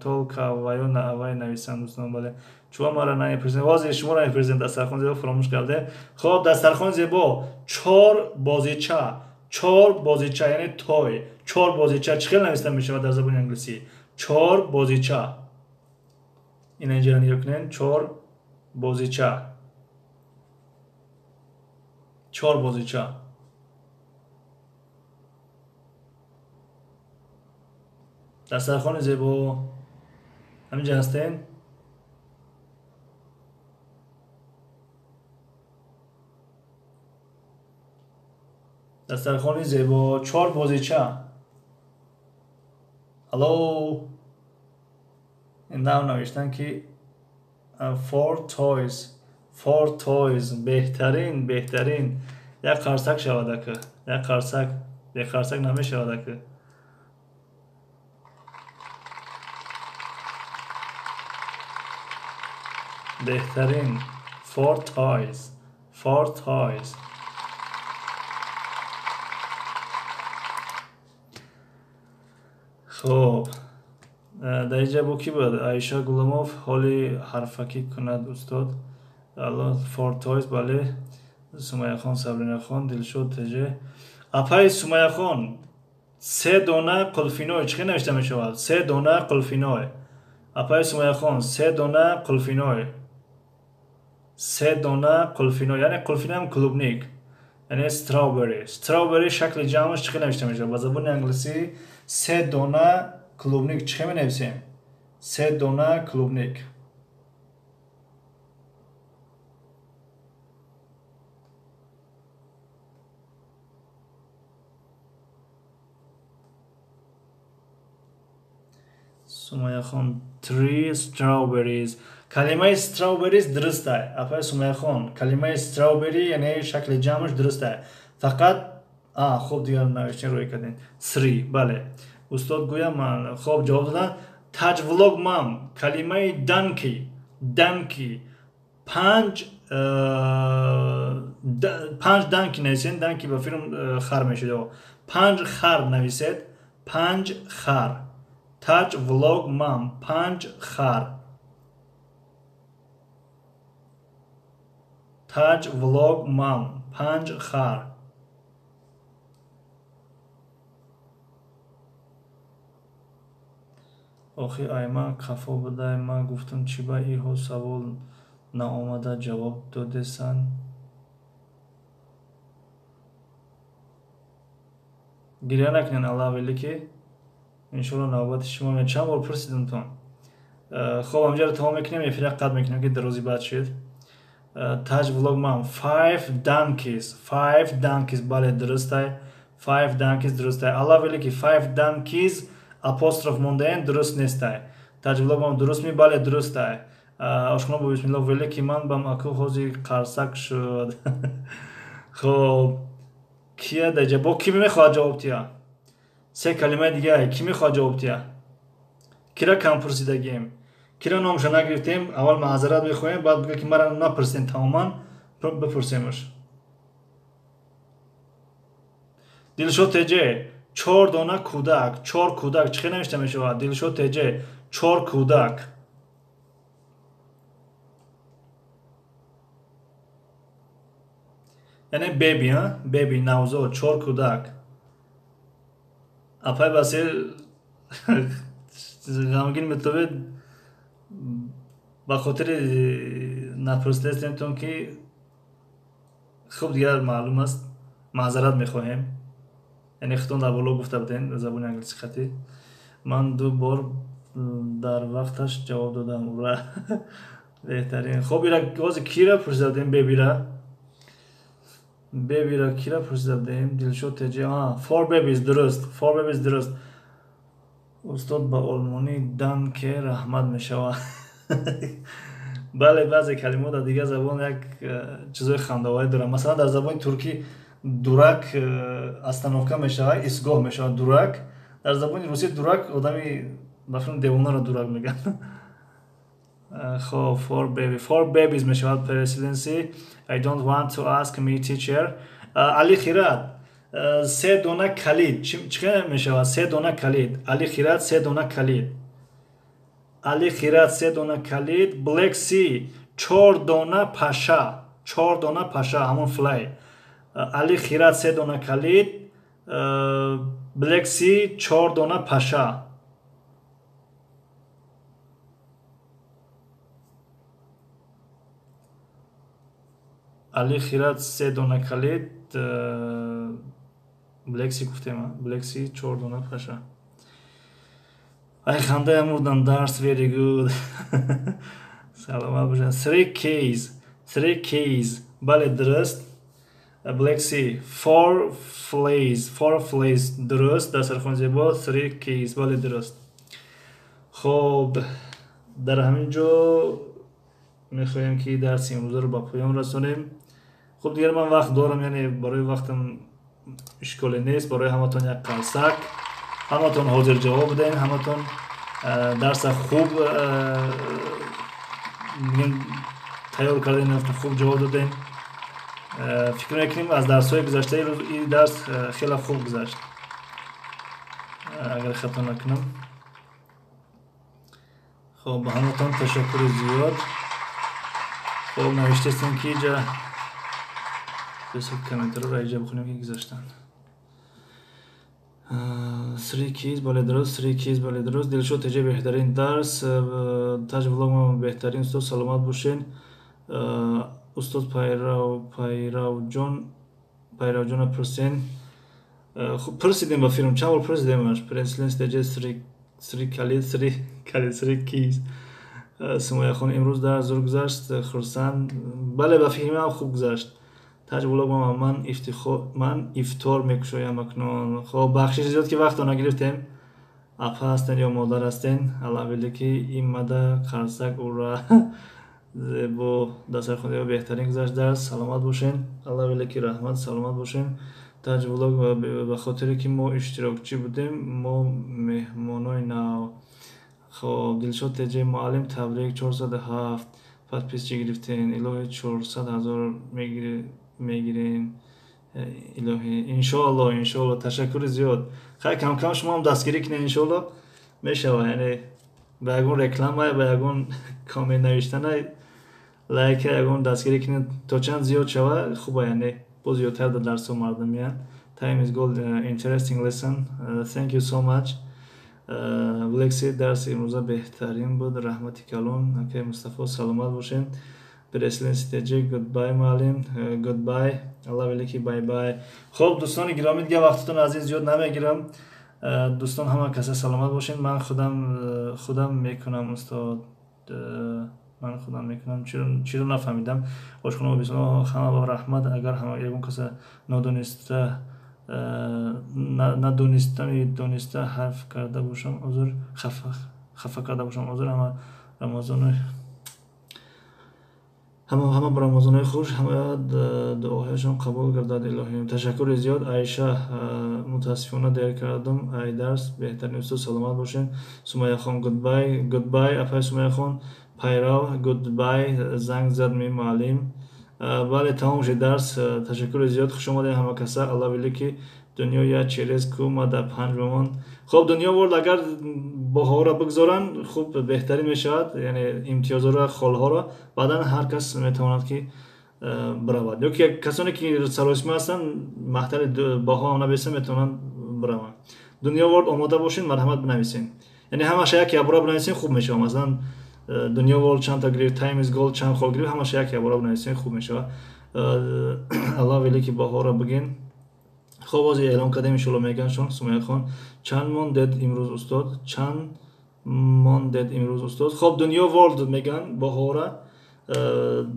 толка ваё вай нависанд, устод, бале. Чума маро намепурсед? Ҳозир шуморо мепурсем, дастархон зебо фаромӯш карде. Хоб, дастархон зебо. Чор бозича. Чор бозича, яъне той. Чор бозича чӣ хел нависта мешавад дар забони англисӣ? Чор бозича. Ина инҷа нигоҳ кунед. Чор бозича. Чор бозича. Дастархони зебо. Ҳаминҷа ҳастен? Дастархони зебо. Чор бозича. Алло. Нав навиштан ки four toys. Four toys. Беҳтарин, беҳтарин. Як қарсак шавад ака. Як қарсак. Бе қарсак намешавад ака. Беҳтарин. Four toys. Four toys. Хоб, дар инҷа бо кӣ буд? Аиша Гуломов ҳоли ҳарфакӣ кунад, устод. Алло, four toys, бале. Сумайяхон, Сабринахон, Дилшод ТЖ. Апаи Сумайяхон, се дона қулфиной чӣ хел навишта мешавад? Се дона қулфиной. Апаи Сумайяхон, се дона қулфиной. Се дона қулфиной, яъне қулфиной клубник, яъне strawberry. Strawberry шакли ҷамъаш чӣ хел навишта мешавад? Ба забони англисӣ се дона клубник чӣ хел менависем? Се дона клубник. Сумайяхон, three strawberries. Калимаи strawberries дуруст аст. Апаи Сумайяхон, калимаи strawberry яъне шакли ҷамъаш дуруст аст. Фақат хуб, дигар навиштин рӯй кардем. Three, бале. Устод гӯям ман хоб ҷавоб додам. Таҷ влог мам, калимаи donkey, donkey. Панҷ панҷ donkey нависед, donkey ба филм хар мешуд. Панҷ хар нависед, панҷ хар. Таҷ влог мам, панҷ хар. Таҷ влог мам, панҷ хар. Охи ай ман хафо будай, ман гуфтам чӣ ба иҳо савол наомада ҷавоб додесан. Гиря накунед, Аллаҳ велики. Иншоалло навбати шумо меояд. Чанд бор пурсидимтон. Хоб, ҳамҷаро тамом мекунем, эфира қатъ мекунем ки дарози баъд шуд. Таҷ влог мам, five donkeys, five donkeys, бале, дурустай. Five donkeys дурустай. Аллаҳ велики, five donkeys апостроф мондаен дуруст нестай. Таҷ влог мам дуруст ми, бале, дурустай. Ошхона бо бисмиллоҳ велики, ман бам аку ҳози қарсак шуд. Хоб, кия даҷа? Бо ки мехоҳад ҷавоб тия? Се калимаи дига ки мехоҳад ҷавоб тия? Кира кам пурсидагием? Кира номша нагирифтем? Аввал маъзарат мехоҳем, баъд бигӯ ки мара напурсем, тамоман бипурсемаш. Дилшод ТЖ, чор дона кӯдак, чор кӯдак чӣ хел навишта мешавад? Дилшод ТЖ, чор кӯдак. Яъне baby, baby навзод, чор кӯдак. Апай Басир ғамгин метобед ба хотири напурсидастемтон ки хуб дигар маълум аст, маъзарат мехоҳем. Яъне худтон дар боло гуфта будем забони англисӣ хатӣ. Ман ду бор Дар вақташ ҷавоб додам. Ура, беҳтарин. Хоб, ира ҳозир кира пурсида будем? Бебира, бебира кира пурсида будем? Дилшод теҷи. Four babies дуруст, four babies дуруст. Устод, ба олмонӣ danke раҳмат мешавад. Бале, баъзе калимаҳо дар дигар забон як чизои хандаоварӣ доранд. Масалан, дар забони туркӣ durak остановка мешавад, истгоҳ мешавад durak. Дар забони русӣ дурак одами, ба фикрам, девонаро дурак мегӯянд. Хоб, four baby, four babies мешавад. Presidency, I don't want to ask me, teacher. Али Хират, се дона калид чӣ мешавад? Се дона калид, Али Хират, се дона калид, Али Хират, се дона калид. Black Sea, чор дона паша, чор дона паша, ҳамон fly. Али Хират, се дона калид, Black Sea, чор дона паша. Али Хират, се дона калид, Black Sea гуфтем, Black Sea, чор дона паша. Ай, хандая мурдам, дарс very good, саломат бошад. Three keys, three keys, бале, дуруст. Black Sea, four flies, four flies дуруст. Дастархони зебо, three keys, бале, дуруст. Хоб, дар ҳамин ҷо мехоҳем, ки дарси имрӯзаро ба поён расонем. Хуб, дигар ман вақт дорам, яъне барои вақтам ишколе нест. Барои ҳаматон як қарсак. Ҳаматон ҳозирҷавоб будем, ҳаматон дарса хуб тайёр кардем, хуб ҷавоб додем. Фикр мекунем, аз дарсҳои гузаштаи рӯз ин дарс хеле хуб гузашт, агар хато накунам. Хоб, ба ҳаматон ташаккури зиёд. Хоб, навиштастем, ки иҷа комментарро иҷа бихонем, ки гузаштанд. Three keys, бале, дуруст. Three keys, бале, дуруст. Дилшод теҷа, беҳтарин дарс. Таҷ влог, беҳтарин устод, саломат бошен. Устод, Пайравҷон, Пайравҷона пурсен. Хуб, пурсидем, ба филм чанд бор пурсидемаш. Пренсленс теҷа, three калид, three калид, three keys. Сумояхон, имрӯз дарс зур гузашт, хурсанд. Бале, ба фикри ман хуб гузашт. Таҷ влог, ман ифтихор, ман ифтор мекушоям акнун. Хоб, бахшиши зиёд, ки вақтро нагирифтем. Апа ҳастен ё модар ҳастен? Аллавеле ки имада қарсак. Ура, зебо дастархони, беҳтарин гузашт дарс, саломат бошен. Аллавеле ки раҳмат, саломат бошен. Таҷ влог, ба хотире ки мо иштирокчӣ будем, мо меҳмонои нав. Хоб, Дилшод теҷе, муаллим, табрик, 407 подписчик гирифтен, илоҳи 400 000 мегирен, илоҳӣ, иншоалло, иншоалло. Ташаккури зиёд. Хай, камкам шумоам дастгирӣ кунед, иншоалло мешава. Яъне ба ягон реклама, ба ягон коммент навиштана, лайка, ягон дастгирӣ кунед, то чанд зиёд шава, хуба, яъне боз зиёдтар дар дарсҳо мардум меянд. Time is gold, interesting lesson, thank you so much. Black, дарси имрӯза беҳтарин буд, раҳмати калон. Акай Мустафо, саломат бошед. Преслен Ситеҷи, goodbye, муаллим, goodbye. Алло велики, bye bye. Хоб, дӯстони гиромӣ, дига вақтатон аз ин зиёд намегирам. Дӯстон, ҳама каса саломат бошед. Ман худам мекунам, устод, ман худам мекунам. Чиро нафаҳмидам? Ошхона бисо, ҳама ба раҳмат. Агар ягон каса нодониста, надонистами дониста ҳарф карда бошам, узр, хафа карда бошам, узр. Ҳама рамазони, ҳама ба рамазонои хуш, ҳама дуоҳояшон қабул гардад, илоҳӣ. Ташаккури зиёд, Айша. Мутаассифона, дер кардам. Ай дарс беҳтарин, устод, саломат бошед. Сумаяхон, goodbye, goodbye, апай Сумаяхон. Пайрав, goodbye. Занг зад ми муаллим. Бале, тамом шуд дарс. Ташаккури зиёд, хуш омадед ҳама каса. Алло велики, дунё я через ку мада панҷ бимон. Хоб, Дунё Ворд, агар баҳоро бигзоранд, хуб, беҳтарин мешавад, яъне имтиёзҳоро, холҳоро баъдан ҳар кас метавонад, ки биравад, ё ки касоне ки саросима ҳастанд, маҳтали баҳо набеса, метавонанд бираванд. Дунё Ворд, омода бошед, марҳамат, бинависед. Яъне ҳамаша як ябора бинависед, хуб мешавад. Масалан, Дунё Ворд чандта гирифт, Time is Gold чанд хол гирифт, ҳамаша як ябора бинависед, хуб мешавад. Алло велики, баҳоро бигин. Хоб, ҳозир эълон кардем, иншоалло мегӯянд шон. Сумаяхон, чанд мондед имрӯз, устод? Чанд Мондед имрӯз, устод. Хоб, Дунё Ворлд мегӯянд баҳора.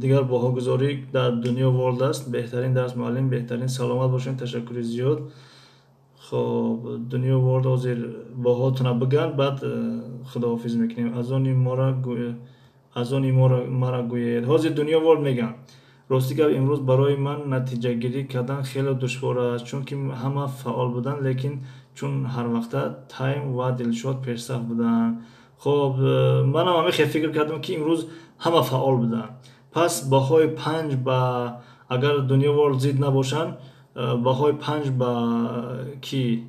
Дигар баҳогузорӣ дар Дунё Ворлд аст. Беҳтарин дарс, муаллим, беҳтарин, саломат бошед, ташаккури зиёд. Хоб, Дунё Ворлд ҳозир баҳотона бигӯянд, баъд худоҳофиз мекунем. Аз они мора, аз они мара гӯед. Ҳозир Дунё Ворлд мегӯянд. Рости гап, имрӯз барои ман натиҷагирӣ кардан хеле душвор аст, чунки ҳама фаъол буданд, лекин чун ҳарвақта Тайм ва Дилшод пешсаф буданд. Хоб, манам ҳамин хел фикр кардам, ки имрӯз ҳама фаъол буданд, пас баҳои 5 ба, агар Дунё Ворлд зид набошанд, баҳои 5 ба ки,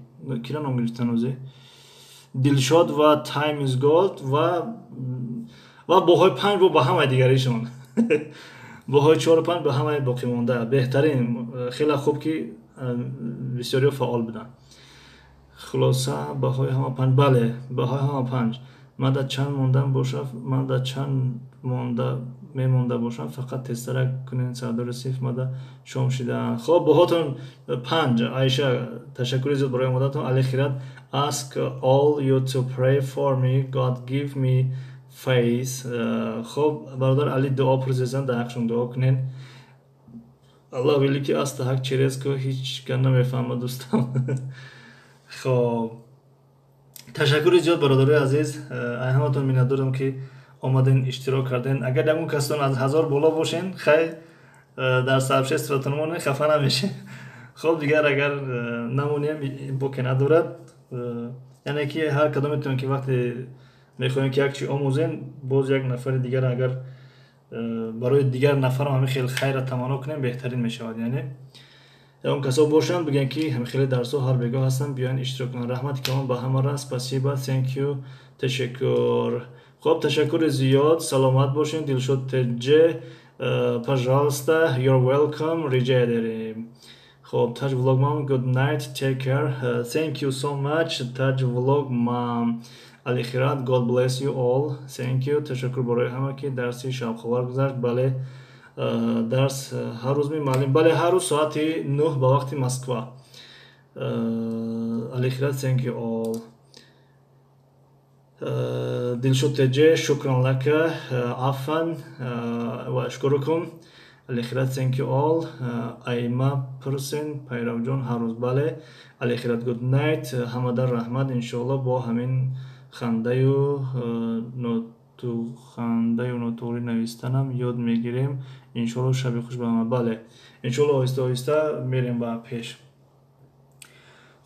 кира ном гирифтан озе, Дилшод ва Time is Gold ва баҳои 5 бо ба ҳамаи дигаришон, баҳои 4-у 5 ба ҳамаи боқимонда. Беҳтарин, хеле хуб, ки бисёриҳо фаъол буданд. Хулоса, баҳои ҳама 5. Бале, баҳои ҳама 5. Ман дар чанд мондан боша, ман дар чанд монда мемонда бошам, фақат тезтарак кунед, сардори синф мада шом шидаанд. Хоб, баҳотон 5. Айша, ташаккури зиёд барои омадатон. Алихират, ask all you to pray for me, God give me faith. Хоб, бародар Али дуо пурсидан, дар ҳақшон дуо кунед. Аллоҳ великий аст, ҳак через ку ҳеҷ ка намефаҳмад, дӯстам. Хоб, ташаккури зиёд, бародарои азиз, ай ҳаматон миннатдорам, ки омаден, иштирок карден. Агар ягон кастон аз 1000 боло бошен, хай, дар сообщество тон монен, хафа намешем. Хоб, дигар агар намонем, боке надорад. Яъне ки ҳар кадометон ки вақте мехоҳем ки як чи омӯзем, боз як нафари дигар, агар барои дигар нафарам ҳамин хел хайра таманно кунем, беҳтарин мешавад. Яъне ягон касо бошанд, бигӯянд, ки ҳамин хеле дарсҳо ҳар бегоҳ ҳастанд, биёянд, иштирок кунанд. Раҳмати калон ба ҳамара. Спасибо, thank you, ташаккур. Хоб, ташаккури зиёд, саломат бошед. Дилшод Теҷ, пожалуйста, you're welcome, риҷа дорем. Хоб, Taj Vlog Mom, good night, take care, thank you so much, Taj Vlog Mom. Алихират, God bless you all, thank you. Ташаккур барои ҳама, ки дарси шавқовар гузашт. Бале, дарс ҳар рӯз мемуаллим? Бале, ҳар рӯз соати 9 ба вақти Москва. Алихират, thank you all. Дилшод Теҷе, شكرا لك, عفوا وأشكركم. Алихират, thank you all. Айма пурсен, Пайравҷон, ҳар рӯз? Бале. Алихират, good night. Ҳамадар раҳмат. Иншоалло, бо ҳамин хандаю нотуғрӣ навистанам ёд мегирем, иншоалло. Шаби хуш ба ҳама. Бале, иншоалло, оҳиста оҳиста мерем ба пеш.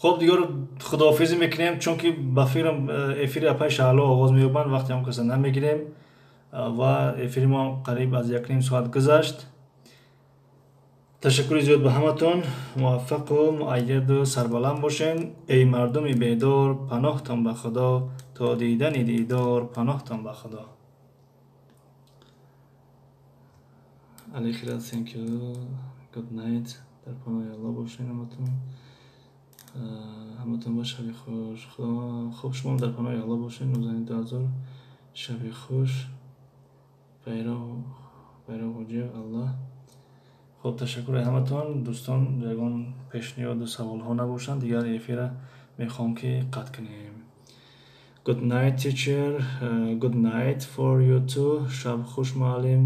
Хоб, дигар худоҳофизӣ мекунем, чунки ба фикрам эфири апаи Шаҳло оғоз меёбанд, вақте он каса намегирем ва эфири мо қариб аз 1,5 соат гузашт. Ташаккури зиёд ба ҳаматон, муваффақу муайяду сарбаланд бошен. Эй мардуми бедор, паноҳтон ба Худо, то дидани дидор, паноҳтон ба Худо. Алихират, thank you, good night. Дар паноҳи Аллоҳ бошен ҳаматон. Ҳаматон ба шаби хуш. Хуб, шумоам дар паноҳи Аллоҳ бошед. 19 2000, шаби хуш. Пайрав, Пайрав Ҳоҷиев, Аллоҳ. Хуб, ташаккури ҳаматон, дӯстон. Ягон пешниҳоду саволҳо набошанд, дигар эфира мехоҳам, ки қатъ кунем. Good night, teacher. Good night for you too. Шаб хуш, муаллим.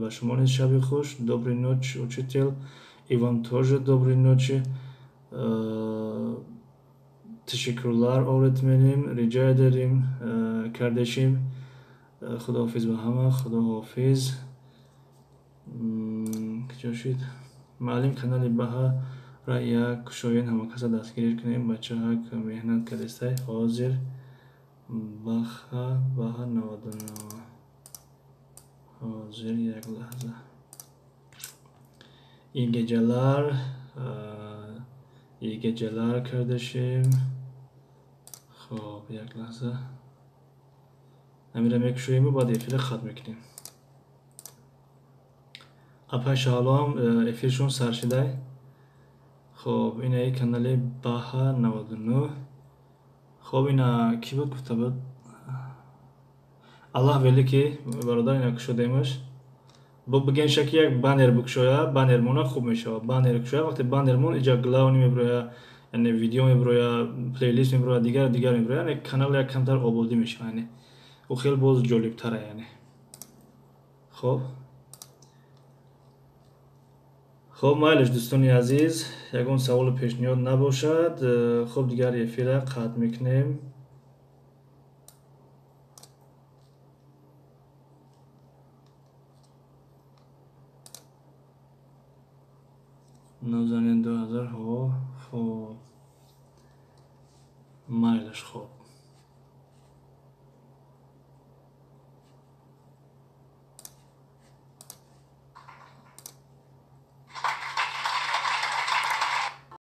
Ба шумо низ шаби хуш. Доброй ночи, учитель. И вам тоже доброй ночи. Teşekkürler, öğretmenim. Rica ederim, kardeşim. Худоҳофиз ба ҳама, худоҳофиз. Куҷо шуд? Муаллим, канали Баҳара як кушоен, ҳамакаса дастгирӣ кунем, бачаак меҳнат кардестай. Ҳозир, Баха, Баҳа 99. Ҳозир, як лаҳза. İyi geceler, iyi geceler, kardeşim. Хоб, як лаҳза, ҳамира мекушоему, баъд эфира хат мекунем. Апай Шаҳлоам эфиршон сар шидай. Хоб, инаи канали Баҳа 99. Хоб, ина кӣ буд, гуфта буд? Аллоҳ великий, бародар, ина кушодемаш. Бигенша, ки як баннер бикушоя, баннер мона, хуб мешавад. Баннер кушоя, вақте баннер мон, иҷа главный мебироя, яъне видео мебироя, плейлист мебироя, дигар дигар мебироя, яъне канал як камтар ободӣ мешавад, яъне. Ӯ хел боз ҷолибтара, яъне. Хоб, хоб, майлиш, дӯстони азиз, ягон саволу пешниҳод набошад, хоб, дигар эфира қатъ мекунем. Нозанин 2000, ҳо, хоб, майлаш, хоб.